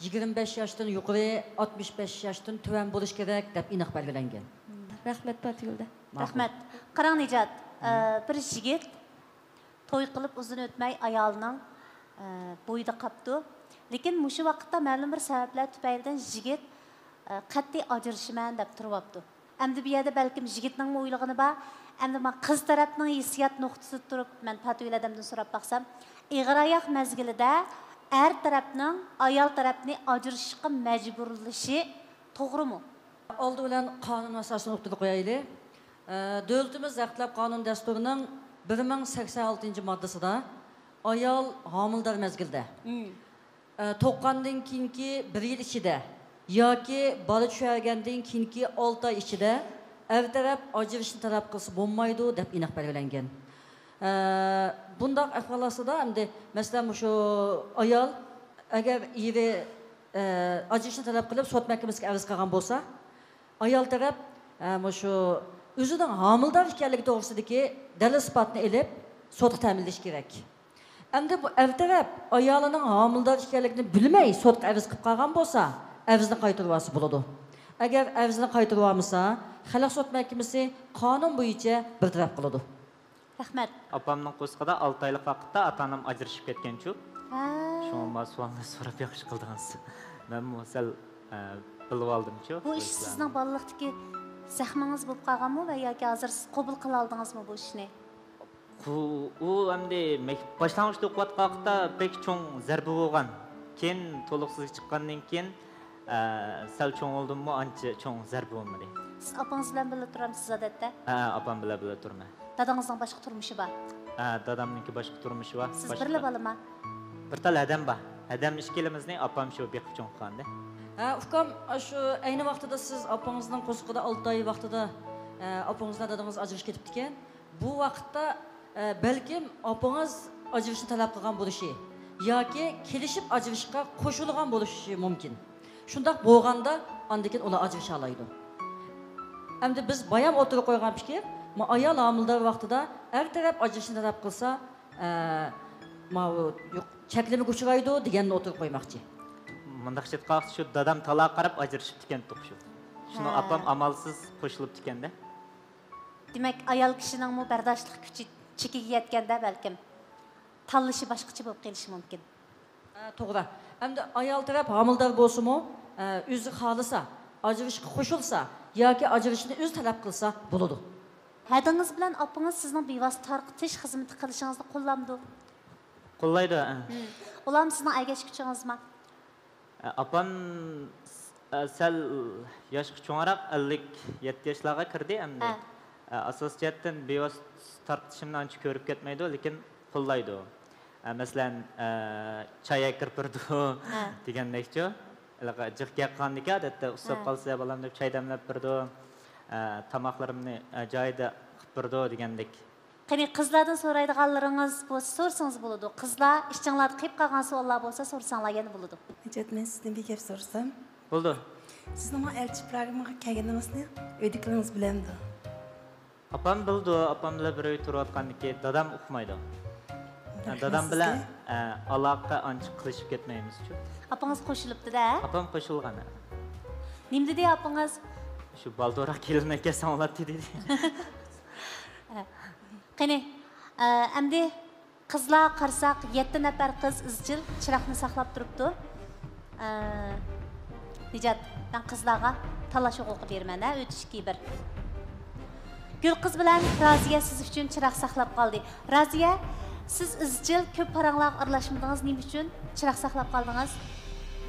يىگىرمە بەش ياشتىن يۇقىرى، ئاتمىش بەش ياشتىن تۆۋەن بولۇشى كېرەك دەپ ئېنىق بەلگىلەنگەن. رەھمەت، پاتىگۈل ھەدەم. ماقۇل. رەھمەت. قاراڭ، نىجات، ئە، بىر يىگىت توي قىلىپ ئۇزۇن ئۆتمەي ئايالىنىڭ، ئە، بويىدا قاپتۇ. لېكىن مۇشۇ ۋاقىتتا مەلۇم بىر سەۋەبلەر تۈپەيلىدىن يىگىت، ئە، قەتئىي ئاجرىشىمەن دەپ تۇرۇۋاپتۇ. ئەمدى بۇ يەردە بەلكىم يىگىتنىڭمۇ ئويلىغىنى بار، ئەمدى مانا قىز تەرەپنىڭ ھېسسىيات نۇقتىسىدا تۇرۇپ، مەن پاتىگۈل ھەدەمدىن سوراپ باقسام، ئېغىر ئاياغ مەزگىلىدە ئەر تەرەپنىڭ ئايال تەرەپنى ئاجرىشىشقا مەجبۇرلىشى توغرىمۇ؟ ئالدى بىلەن قانۇن ئاساسىنى ئوتتۇرىغا قويايلى. ئە، دۆلىتىمىز ھەق تەلەپ قانۇن دەستۇرىنىڭ بىر مىڭ سەكسەن ئالتىنچى ماددىسىدا ئايال ھامىلىدار مەزگىلدە، مم. ئە، تۇغقاندىن كېيىنكى بىر يىل ئىچىدە ياكى بالا چۈشۈرگەندىن كېيىنكى ئالتە ئاي ئىچىدە ئەر تەرەپ ئاجرىشىشنى تەلەپ قىلسا بولمايدۇ دەپ ئېنىق بەلگىلەنگەن. ئە، بۇنداق ئەھۋال ئاستىدا ئەمدى، مەسىلەن، مۇشۇ ئايال ئەگەر ئېرى، ئە، ئاجرىشىشنى تەلەپ قىلىپ سوت مەھكىمىسىگە ئەرز قىلغان بولسا، ئايال تەرەپ، ئە، مۇشۇ ئۆزىنىڭ ھامىلىدار ئىكەنلىكى توغرىسىدىكى دەلىل ئىسپاتنى ئېلىپ سوتقا تەمىنلىشى كېرەك. ئەمدى بۇ ئەر تەرەپ ئايالىنىڭ ھامىلىدار ئىكەنلىكىنى بىلمەي سوتقا ئەرز قىلىپ قالغان بولسا، ئەرزنى قايتۇرۇۋالسا بولىدۇ. ئەگەر ئەرزنى قايتۇرۇۋالمىسا، خەلق سوت مەھكىمىسى قانۇن بويىچە بىر تەرەپ قىلىدۇ. رەھمەت. ئاپامنىڭ قورسىقىدا ئالتە ئايلىق ۋاقىتتا ئاتا-ئانام ئاجرىشىپ كەتكەنچۇ. ھە. شۇڭا ما سوئالنى سوراپ ياخشى قىلدىڭىز. مەنمۇ سەل، ئە، بىلىۋالدىمچۇ بۇ بۇ ئىش ئىشلارنى. سىزنىڭ بالىلىقتىكى زەخمىڭىز بولۇپ قالغانمۇ ۋە ياكى ھازىر سىز قوبۇل قىلالدىڭىزمۇ بۇ ئىشنى؟ بۇ، ئۇ ئەمدى مەك-، باشلانغۇچتا ئوقۇۋاتقان ۋاقىتتا بەك چوڭ زەربە بولغان. كېيىن تولۇقسىزغا چىققاندىن كېيىن، ئە، سەل چوڭ بولدۇممۇ، ئانچە چوڭ زەربە بولمىدى. سىز ئاپىڭىز بىلەن بىللە تۇرامسىز ئادەتتە؟ ھە، ئاپام بىلەن بىللە تۇرىمەن. دادىڭىزنىڭ باشقا تۇرمۇشى بار؟ ھە، دادامنىڭكى باشقا تۇرمۇشى بار. سىز باشقا. بىرلا بالىما؟ بىر تال ھەدەم بار. ھەدەم ئىككىلىمىزنى ئاپام شۇ بېقىپ چوڭ قىلغانىدى. ھە، ئۇكام، شۇ ئەينى ۋاقتىدا سىز ئاپىڭىزنىڭ قورسىقىدا ئالتە ئاي ۋاقتىدا، ئە، ئاپىڭىز بىلەن دادىڭىز ئاجرىشىپ كېتىپتىكەن. بۇ ۋاقىتتا، ئە، بەلكىم ئاپىڭىز ئاجرىشىشنى تەلەپ قىلغان بولۇشى ياكى كېلىشىپ ئاجرىشىشقا قوشۇلغان بولۇشى مۇمكىن. شۇنداق بولغاندا، ئاندىن كېيىن ئۇلار ئاجرىشالايدۇ. ئەمدى بىز بايام ئوتتۇرىغا قويغان پىكىر، ما ئايال ھامىلىدار ۋاقتىدا ئەر تەرەپ ئاجرىشىشنى تەلەپ قىلسا، ئە، ماۋۇ يوق، چەكلىمىگە ئۇچرايدۇ دېگەننى ئوتتۇرىغا قويماقچى. مۇنداقچە ئېيتقان ۋاقىتتا شۇ دادام تالاغا قاراپ ئاجرىشىپتىكەنتۇق شۇ. شۇنىڭ ھە. ئاپام ئامالسىز قوشۇلۇپتىكەندە. دېمەك، ئايال كىشىنىڭمۇ بەرداشلىق كۈچى چېكىگە يەتكەندە بەلكىم تاللىشى باشقىچە بولۇپ قېلىشى مۇمكىن. ھە، توغرا. ئەمدى ئايال تەرەپ ھامىلىدار بولسىمۇ، ئە، ئۆزى خالىسا، ئاجرىشىشقا قوشۇلسا ياكى ئاجرىشىشنى ئۆزى تەلەپ قىلسا بولىدۇ. ھەدىڭىز بىلەن ئاپىڭىز سىزنىڭ بىۋاسىتە تارقىتىش خىزمىتى قىلىشىڭىزنى قوللامدۇ؟ قوللايدۇ، ھە. مم. ئۇلارمۇ سىزنىڭ ئەگەشكۈچىڭىزما؟ ئاپام س-، سەل ياشقا چوڭراق، ئەللىك يەتتە ياشلارغا كىردى ئەمدى. ھە. ئاساسىي جەھەتتىن بىۋاسىتە تارقىتىشىمنى ئانچە كۆرۈپ كەتمەيدۇ، لېكىن قوللايدۇ. مەسىلەن، چاي ئەكىرىپ بېرىدۇ ھە. دېگەندەكچۇ. ھېلىقى جىق گەپ قىلغاندىكىن، ئادەتتە ئۇسساپ ھە. قالسا بالام دەپ چاي دەملەپ بېرىدۇ. تاماقلىرىمنى جايىدا قىلىپ بېرىدۇ دېگەندەك. قېنى، قىزلاردىن سورايدىغانلىرىڭىز بولسا سورىسىڭىز بولىدۇ. قىزلار، ئىچىڭلاردا قېلىپ قالغان سوئاللار بولسا سورىساڭلار يەنە بولىدۇ. نىجات، مەن سىزدىن بىر گەپ سورىسام؟ بولىدۇ. سىزنىڭ مانا ئەلچى پروگراممىغا كەلگىنىڭىزنى ئۆيدىكىلىرىڭىز بىلەمدۇ؟ ئاپام بىلىدۇ، ئاپام بىلەن بىر ئۆيدە تۇرۇۋاتقاندىكى دادام ئۇقمايدۇ. ھە، دادام بىلەن، ئە، ئالاقە ئانچە قىلىشىپ كەتمەيمىزچۇ. ئاپىڭىز قوشۇلۇپتۇ-دە؟ ئاپام قوشۇلغان. نېمە دېدى ئاپىڭىز؟ شۇ بالدۇرراق كېلىنىپ كەلسەڭ بولاتتى دېدى. قېنى، ئە، ئەمدى قىزلار قارىساق، يەتتە نەپەر قىز ئىزچىل چىراغنى ساقلاپ تۇرۇپتۇ. ئە، نىجات، مەن قىزلارغا تاللاش ھوقۇقى بېرىمەن، ھە، ئۈچ، ئىككى، بىر. گۈلقىز بىلەن رازىيە سىز ئۈچۈن چىراغ ساقلاپ قالدى. رازىيە، سىز ئىزچىل كۆپ پاراڭلارغا ئارىلاشمىدىڭىز، نېمە ئۈچۈن چىراغ ساقلاپ قالدىڭىز؟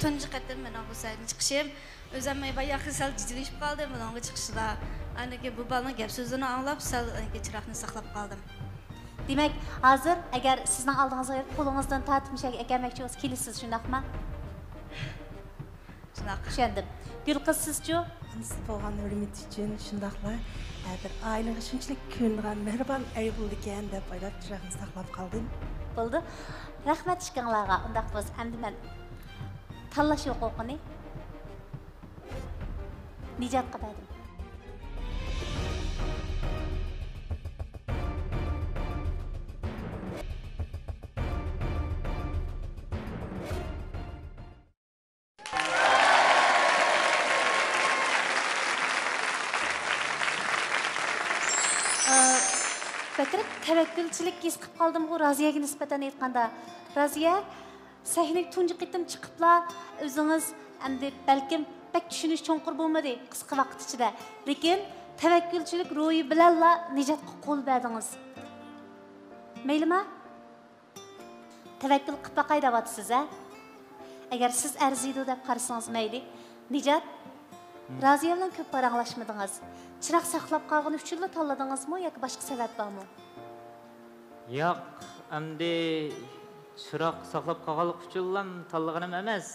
تۇنجى قېتىم مېنىڭ بۇ سەھنىگە چىقىشىم. ئۆزۈم باياقى سەل جىجىرىشىپ قالدىم بۇنىڭغا چىقىشىدا. ئاندىن كېيىن بۇ بالىنىڭ گەپ سۆزلىرىنى ئاڭلاپ، سەل چىراغنى ساقلاپ قالدىم. دېمەك، ھازىر ئەگەر سىزنىڭ ئالدىڭىزغا كېلىپ قولىڭىزدىن تارتىپ مۇشەگە ئەكەلمەكچى بولسا، كېلىسىز، شۇنداقمۇ؟ شۇنداق. چۈشەندىم. گۈلقىز، سىزچۇ؟ ئانىسىغا بولغان ھۆرمىتى ئۈچۈن، شۇنداقلا، ئە، بىر ئائىلىگە شۇنچىلىك كۆيۈنىدىغان مېھرىبان ئەر بولىدىكەن دەپ ئويلاپ، چىراغنى ساقلاپ قالدىم. بولدى. رەھمەت ئىككىڭلارغا. ئۇنداق بولسا، ئەمدى مەن تاللاش ھوقۇقىنى نىجاتقا بەردىم. ئى، بەكرەك تەۋەككۈلچىلىك ھېس قىلىپ قالدىمغۇ رازىيەگە نىسبەتەن ئېيتقاندا. رازىيە، سەھنىگە تۇنجى قېتىم چىقىپلا ئۆزىڭىز ئەمدى بەلكىم بەك چۈشىنىش چوڭقۇر بولمىدى قىسقا ۋاقىت ئىچىدە. لېكىن تەۋەككۈلچىلىك روھى بىلەنلا نىجاتقا قول بەردىڭىز. مەيلىما؟ تەۋەككۈل قىپ باقاي دەۋاتىسىز، ھە؟ ئەگەر سىز ئەرزىيدۇ دەپ قارىسىڭىز مەيلى. نىجات، رازىيە بىلەن كۆپ پاراڭلاشمىدىڭىز. چىراغ ساقلاپ قالغىنى ئۈچۈنلا تاللىدىڭىزمۇ ياكى باشقا سەۋەب بارمۇ؟ ياق، ئەمدى چىراغ ساقلاپ قالغانلىقى ئۈچۈنلا تاللىغىنىم ئەمەس.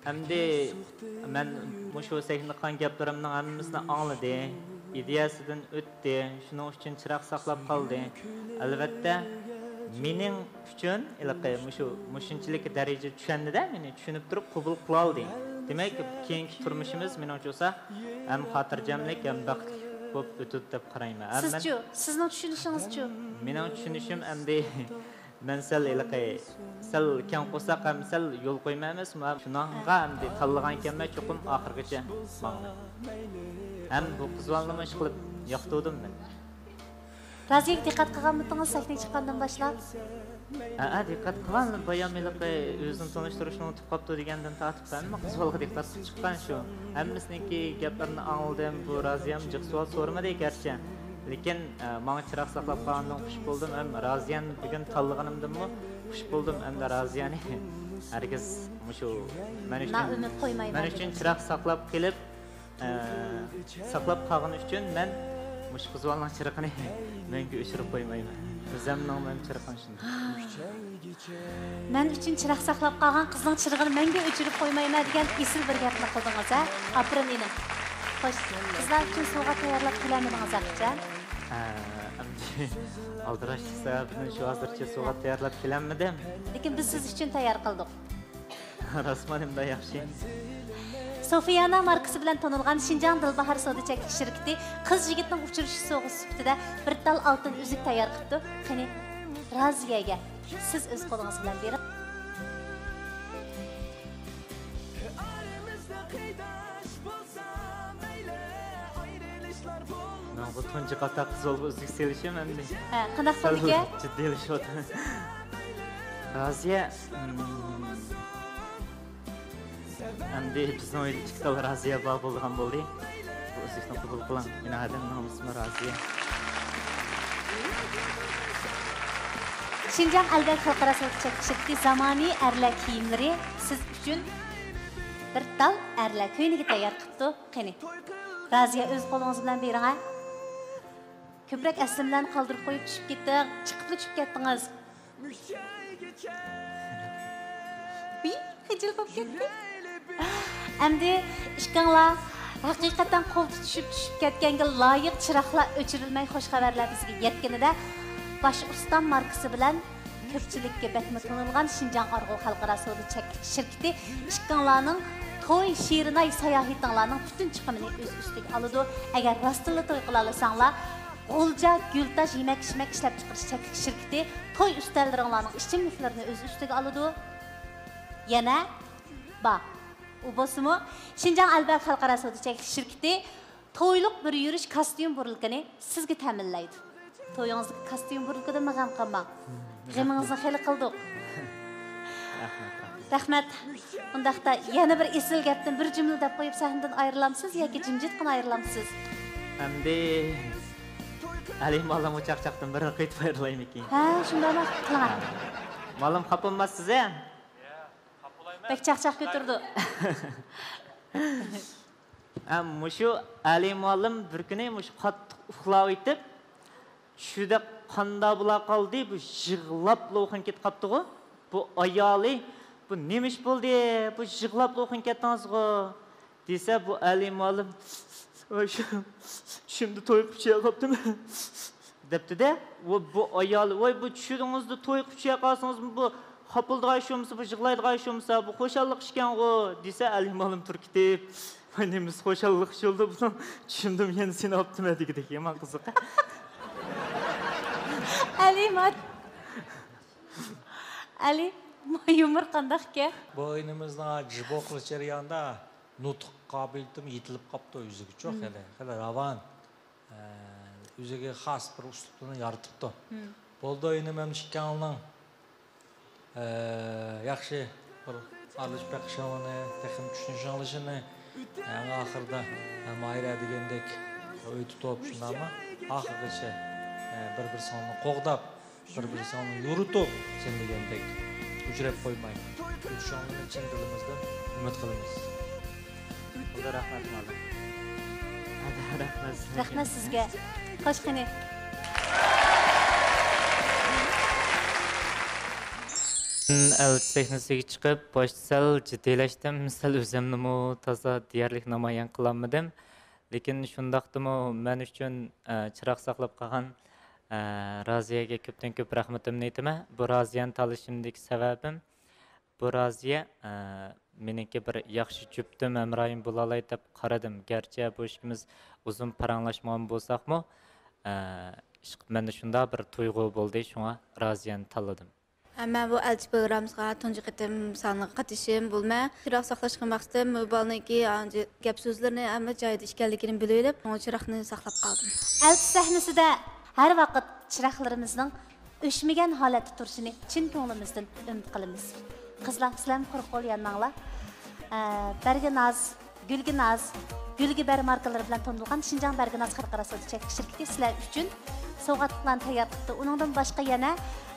ئەمدى مەن مۇشۇ سەھنىدە قىلغان گەپلىرىمنىڭ ھەممىسىنى ئاڭلىدى، ئىدىيەسىدىن ئۆتتى، شۇنىڭ ئۈچۈن چىراغ ساقلاپ قالدى. ئەلۋەتتە، مېنىڭ ئۈچۈن ھېلىقى مۇشۇ، مۇشۇنچىلىك دەرىجىدە چۈشەندى-دە، مېنى چۈشىنىپ تۇرۇپ قوبۇل قىلالىدى. دېمەك، كېيىنكى تۇرمۇشىمىز مېنىڭچە بولسا ھەم خاتىرجەملىك، ھەم بەختلىك بولۇپ ئۆتىدۇ دەپ قارايمەن. ھەم مەن سىزچۇ؟ سىزنىڭ چۈشىنىشىڭىزچۇ؟ مېنىڭ چۈشىنىشىم ئەمدى مەن سەل ھېلىقى، سەل كەڭ قورساق ھەم سەل يول قويماي ئەمەسمۇ؟ شۇنىڭغا ئەمدى تاللىغانىكەنمەن چوقۇم ئاخىرغىچە ماڭىمەن. ھەم بۇ قىز بالىنىمۇ ئىشقىلىپ ياقتۇردۇم مەن. رازىيەگە دىققەت قىلغانمىتىڭىز سەھنىگە چىققاندىن باشلاپ؟ ھەئە، دىققەت قىلغان. بايام ھېلىقى ئۆزىنى تونۇشتۇرۇشنى ئۇنتۇپ قاپتۇ دېگەندىن تارتىپ ھەممە قىز بالىغا دىققەت قىلىپ چىققان شۇ. ھەممىسىنىڭكى گەپلىرىنى ئاڭلىدىم. بۇ رازىيەم جىق سوئال سورىمىدى گەرچە. لېكىن، ئە، ماڭا چىراغ ساقلاپ قالغىنىڭدىن خۇش بولدۇم ھەم رازىيەنى بۈگۈن تاللىغىنىمدىنمۇ خۇش بولدۇم. ئەمدى رازىيەنى ھەرگىز مۇشۇ مەن ئۈچۈن، نائۈمىد قويمايمەن مەن ئۈچۈن دېگەن چىراغ ساقلاپ قېلىپ، ئە، ساقلاپ قالغىنى ئۈچۈن مەن مۇشۇ قىز بالىنىڭ چىرىقىنى مەڭگۈ ئۆچۈرۈپ قويمايمەن. ئۆزەمنىڭ مەن چىرىقىم شۇنداق. مەن ئۈچۈن چىراغ ساقلاپ قالغان قىزنىڭ چىرىغىنى مەڭگۈ ئۆچۈرۈپ قويمايمەن دېگەن ئېسىل بىر گەپنى قىلدىڭىز، ھە؟ ئاپىرىن، ئىنىم. خوش، قىزلار ئۈچۈن سوۋغات تەييارلاپ كېلەلمىدىڭىز، ئاكىجان؟ ھە، ئەمدى ئالدىراش سەۋەبىدىن شۇ ھازىرچە سوۋغات تەييارلاپ كېلەلمىدىم. لېكىن بىز سىز ئۈچۈن تەييار قىلدۇق. راستمۇ، نېمانداق ياخشى. سوفىيانا ماركىسى بىلەن تونۇلغان شىنجاڭ دىلباھار سودا چەكلىك شىركىتى قىز يىگىتنىڭ ئۇچرىشىش سوۋغىسى سۈپىتىدە بىر تال ئالتۇن ئۈزۈك تەييار قىپتۇ. قېنى، رازىيەگە سىز ئۆز قولىڭىز بىلەن بېرىڭ. ماڭا تۇنجى قاتار قىز بولۇپ ئۈزۈك سېلىشىم ئەمدى. ھە، قانداق بولدىكەن؟ جىددىيلىشىۋاتىمەن. رازىيە، ئەمدى بىزنىڭ ئۆيدە ئىككى تال رازىيە بار بولىدىغان بولدى. بۇ ئۈزۈكنى قوبۇل قىلىڭ. مېنىڭ ھەدەم نامىسىمۇ رازىيە. شىنجاڭ ئەلبەگ خەلقئارا سودا چەكلىك شىركىتى زامانىي ئەرلەر كىيىملىرى سىز ئۈچۈن بىر تال ئەرلەر كۆينىكى تەييار قىپتۇ. قېنى، رازىيە، ئۆز قولىڭىز بىلەن بېرىڭە. كۆپرەك ئەسلىمىلەرنى قالدۇرۇپ قويۇپ چۈشۈپ كېتىڭ. چىقىپلا چۈشۈپ كەتتىڭىز. ۋىي، خىجىل بولۇپ كەتتى. ئەمدى ئىككىڭلار ھەقىقەتەن قول تۇتۇشۇپ چۈشۈپ كەتكەنگە لايىق چىراغلار ئۆچۈرۈلمەي خۇش خەۋەرلەر بىزگە يەتكىنىدە، باش ئۇستام ماركىسى بىلەن كۆپچىلىككە بەكمۇ تونۇلغان شىنجاڭ ئارغۇ خەلقئارا سودا چەكلىك شىركىتى ئىككىڭلارنىڭ توي شېرىناي ساياھىتىڭلارنىڭ پۈتۈن چىقىمىنى ئۆز ئۈستىگە ئالىدۇ. ئەگەر راستتىنلا توي قىلالىساڭلار، غۇلجا گۈلتاش يېمەك-ئىچمەك ئىشلەپچىقىرىش چەكلىك شىركىتى توي ئۈستەللىرىڭلارنىڭ ئىچىملىكلىرىنى ئۆز ئۈستىگە ئالىدۇ. يەنە بار. ئۇ بولسىمۇ، شىنجاڭ ئەلبەگ خەلقئارا سودا چەكلىك شىركىتى تويلۇق بىر يۈرۈش كاستيۇم بۇرۇلكىنى سىزگە تەمىنلەيدۇ. تويىڭىزدىكى كاستيۇم بۇرۇلكىدىنمۇ غەم قىلماڭ. غېمىڭىزنى خېلى قىلدۇق. رەھمەت، رەھمەت. رەھمەت. ئۇنداقتا يەنە بىر ئېسىل گەپتىن بىر جۈملە دەپ قويۇپ سەھنىدىن ئايرىلامسىز ياكى جىمجىتقىنا ئايرىلامسىز؟ ئەمدى ئەلى مالىمغا چاقچاقتىن بىرنى قېتىپ ئايرىلايمىكىن؟ ھە، شۇنداقلا قىلىڭ. مالىم خاپا بولماسسىز ھە؟ بەك چاقچاق كۆتۈرىدۇ. ھە، مۇشۇ ئەلى مۇئەللىم بىر كۈنى مۇشۇ قاتتىق ئۇخلاۋېتىپ، چۈشىدە قانداق بولا قالدى، بۇ يىغلاپلا ئوخۇن كېتىپ قاپتىغۇ. بۇ ئايالى، بۇ نېمە ئىش بولدى، بۇ يىغلاپلا ئوخۇن كەتتىڭىزغۇ؟ دېسە، بۇ ئەلى مۇئەللىم، «ۋاي، چۈشۈمدە توي قىلىپ چۈشۈپ قاپتىمەن» دەپتۇ-دە. ۋە بۇ ئايال، «ۋاي، بۇ چۈشىدىڭىزدە توي قىلىپ چۈشۈپ قالسىڭىزمۇ، بۇ خاپىلىدىغان ئىش بولمىسا، بۇ يىغلايدىغان ئىش بولمىسا، بۇ خۇشاللىق ئىشكەنغۇ» دېسە، ئەلى مۇئەللىم تۇرۇپ كېتىپ، «ۋاي، نېمىسى خۇشاللىق ئىش بولدى بۇنىڭ؟ چۈشۈمدىمۇ يەنە سېنى ئاپتىمەن» دېگۈدەك. يامان قىزىق. ئەلى، ما-، ئەلى، يۇمۇر قانداقكەن؟ بۇ ئىنىمىزنىڭ جىبوقلىق جەريانىدا نۇتۇق قابىلىيىتىمۇ يېتىلىپ قاپتۇ ئۆزىگىچۇ، مم. خېلى، خېلى راۋان. ئە، ئۆزىگە خاس بىر ئۇسلۇبنى يارىتىپتۇ. مم. بولدى، ئىنىم ئەمدى ئىككىڭلارنىڭ، ئە، ياخشى بىر ئارىلىشىپ بېقىشىڭلارنى، تېخىمۇ چۈشىنىشىڭلىشىنى، ئەڭ ئاخىرىدا، ئە، ماھىرە دېگەندەك ئۆي تۇتۇپ، شۇنداقمۇ؟ ئاخىرغىچە، ئە، بىر-بىرسىڭلارنى قوغداپ، بىر-بىرسىڭلارنى يورۇتۇپ، سەن دېگەندەك ئۆچرەپ قويماي، يۈرۈشۈڭلارنى چىن دىلىمىزدىن ئۈمىد قىلىمىز. خۇدا رەھمەت، مۇئەللىم. رەھمەت سىزگە. رەھمەت سىزگە. خوش، قېنى. ئەلچى سەھنىسىگە چىقىپ، باشتا سەل جىددىيلەشتىم، سەل ئۆزۈمنىمۇ تازا دېيەرلىك نامايان قىلالمىدىم. لېكىن شۇنداقتىمۇ مەن ئۈچۈن، ئە، چىراغ ساقلاپ قالغان، ئە، رازىيەگە كۆپتىن كۆپ رەھمىتىمنى ئېيتىمەن. بۇ رازىيەنى تاللىشىمدىكى سەۋەبىم، بۇ رازىيە، ئە، مېنىڭكى بىر ياخشى جۈپتۈم، ھەمراھىم بولالايدۇ دەپ قارىدىم. گەرچە بۇ ئىككىمىز ئۇزۇن پاراڭلاشمىغان بولساقمۇ، ئە، ئىشقىلىپ مەندە شۇنداق بىر تۇيغۇ بولدى، شۇڭا رازىيەنى تاللىدىم. مەن بۇ ئەلچى پروگراممىسىغا تۇنجى قېتىم سانىغا قاتنىشىشىم بولىمەن. چىراغ ساقلاشقا مەقسىتىم بۇ بالىنىڭكى ئانچە گەپ سۆزلىرىنى ھەممە جايىدا ئىكەنلىكىنى بىلىۋېلىپ، شۇڭا چىراغنى ساقلاپ قالدىم. ئەلچى سەھنىسىدە ھەر ۋاقىت چىراغلىرىمىزنىڭ ئۆچمىگەن ھالەتتە تۇرۇشىنى چىن كۆڭلىمىزدىن ئۈمىد قىلىمىز. قىزلار، سىلەرمۇ قۇرۇق قول يانماڭلار. ئە، بەرگىناز، گۈلگىناز، گۈلگىبەر ماركىلىرى بىلەن تونۇلغان شىنجاڭ بەرگىناز خەلقئارا سودا چەكلىك شىركىتى سىلەر ئۈچۈن سوۋغاتلىقلارنى تەييار قىپتۇ. ئۇنىڭدىن باشقا يەنە،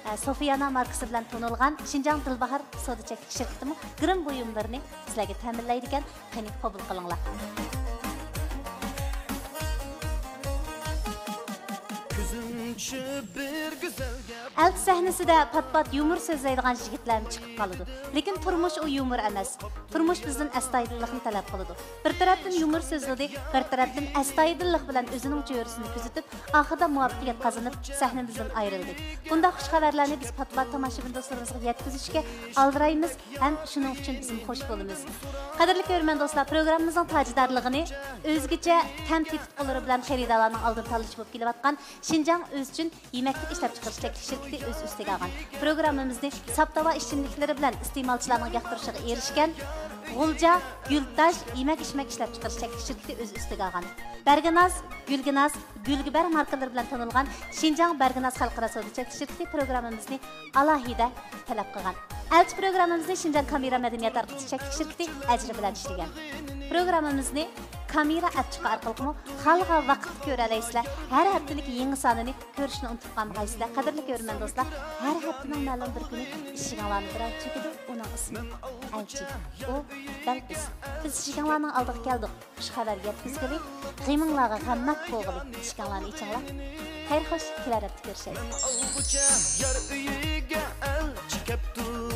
ئە، سوفىيانا ماركىسى بىلەن تونۇلغان شىنجاڭ دىلباھار سودا چەكلىك شىركىتىمۇ گىرىم بۇيۇملىرىنى سىلەرگە تەمىنلەيدىكەن. قېنى، قوبۇل قىلىڭلار. ئەلچى سەھنىسىدە پات-پات يۇمۇر سۆزلەيدىغان يىگىتلەرمۇ چىقىپ قالىدۇ. لېكىن تۇرمۇش ئۇ يۇمۇر ئەمەس. تۇرمۇش بىزدىن ئەستايىدىللىقنى تەلەپ قىلىدۇ. بىر تەرەپتىن يۇمۇر سۆزلىدى، بىر تەرەپتىن ئەستايىدىللىق بىلەن ئۆزىنىڭ چۆرىسىنى كۆزىتىپ، ئاخىرىدا مۇۋەپپەقىيەت قازىنىپ، سەھنىمىزدىن ئايرىلدى. بۇنداق خۇش خەۋەرلەرنى بىز پات-پات تاماشىبىن دوستلىرىمىزغا يەتكۈزۈشكە ئالدىرايمىز ھەم شۇنىڭ ئۈچۈن بىزمۇ خۇش بولىمىز. قەدىرلىك كۆرۈرمەن دوستلار، پروگراممىمىزنىڭ تاجىدارلىقىنى ئۆزگىچە تەم تېتىتقۇلىرى بىلەن خېرىدارلارنىڭ ئالدىن تاللىشى بولۇپ كېلىۋاتقان شىنجاڭ ئۆزى ئۈچۈن يېمەكلىك ئىشلەپچىقىرىش چەكلىك شىركىتى ئۆز ئۈستىگە ئالغان. پروگراممىمىزنى ساپ تاۋا ئىچىملىكلىرى بىلەن ئىستېمالچىلارنىڭ ياقتۇرۇشىغا ئېرىشكەن غۇلجا گۈلتاش يېمەك ئىچمەك ئىشلەپچىقىرىش چەكلىك شىركىتى ئۆز ئۈستىگە ئالغان. بەرگىناز، گۈلگىناز، گۈلگىبەر ماركىلىرى بىلەن تونۇلغان شىنجاڭ بەرگىناز خەلقئارا سودا چەكلىك شىركىتى پروگراممىمىزنى ئالاھىدە تەلەپ قىلغان. ئەلچى پروگراممىمىزنى شىنجاڭ كامېرا مەدەنىيەت تارقىتىش چەكلىك شىركىتى ئەجرى بىلەن ئىشلىگەن. پروگراممىمىزنى كامېرا ئەپچىقى ئارقىلىقمۇ خالىغان ۋاقىتتا كۆرەلەيسىلەر. ھەر ھەپتىلىك يېڭى سانىنى كۆرۈشنى ئۇنتۇپ قالمىغايسىلەر. قەدىرلىك كۆرۈرمەن دوستلار، ھەر ھەپتىنىڭ مەلۇم بىر كۈنى ئىشىكىڭلارنى بىراۋ چېكىدۇ، ئۇنىڭ ئىسمى ئەلچى. ئۇ بەلقىس. بىز ئىشىكىڭلارنىڭ ئالدىغا كەلدۇق. خۇش خەۋەر يەتكۈزگىلى، غېمىڭلارغا غەمناك بولغىلى، ئىشىكىڭلارنى ئېچىڭلار. خەير خوش، كېلەر ھەپتە كۆرۈشەيلى. مەن ئالغۇچە يار ئۆيىگە ئەلچى كەپتۇ.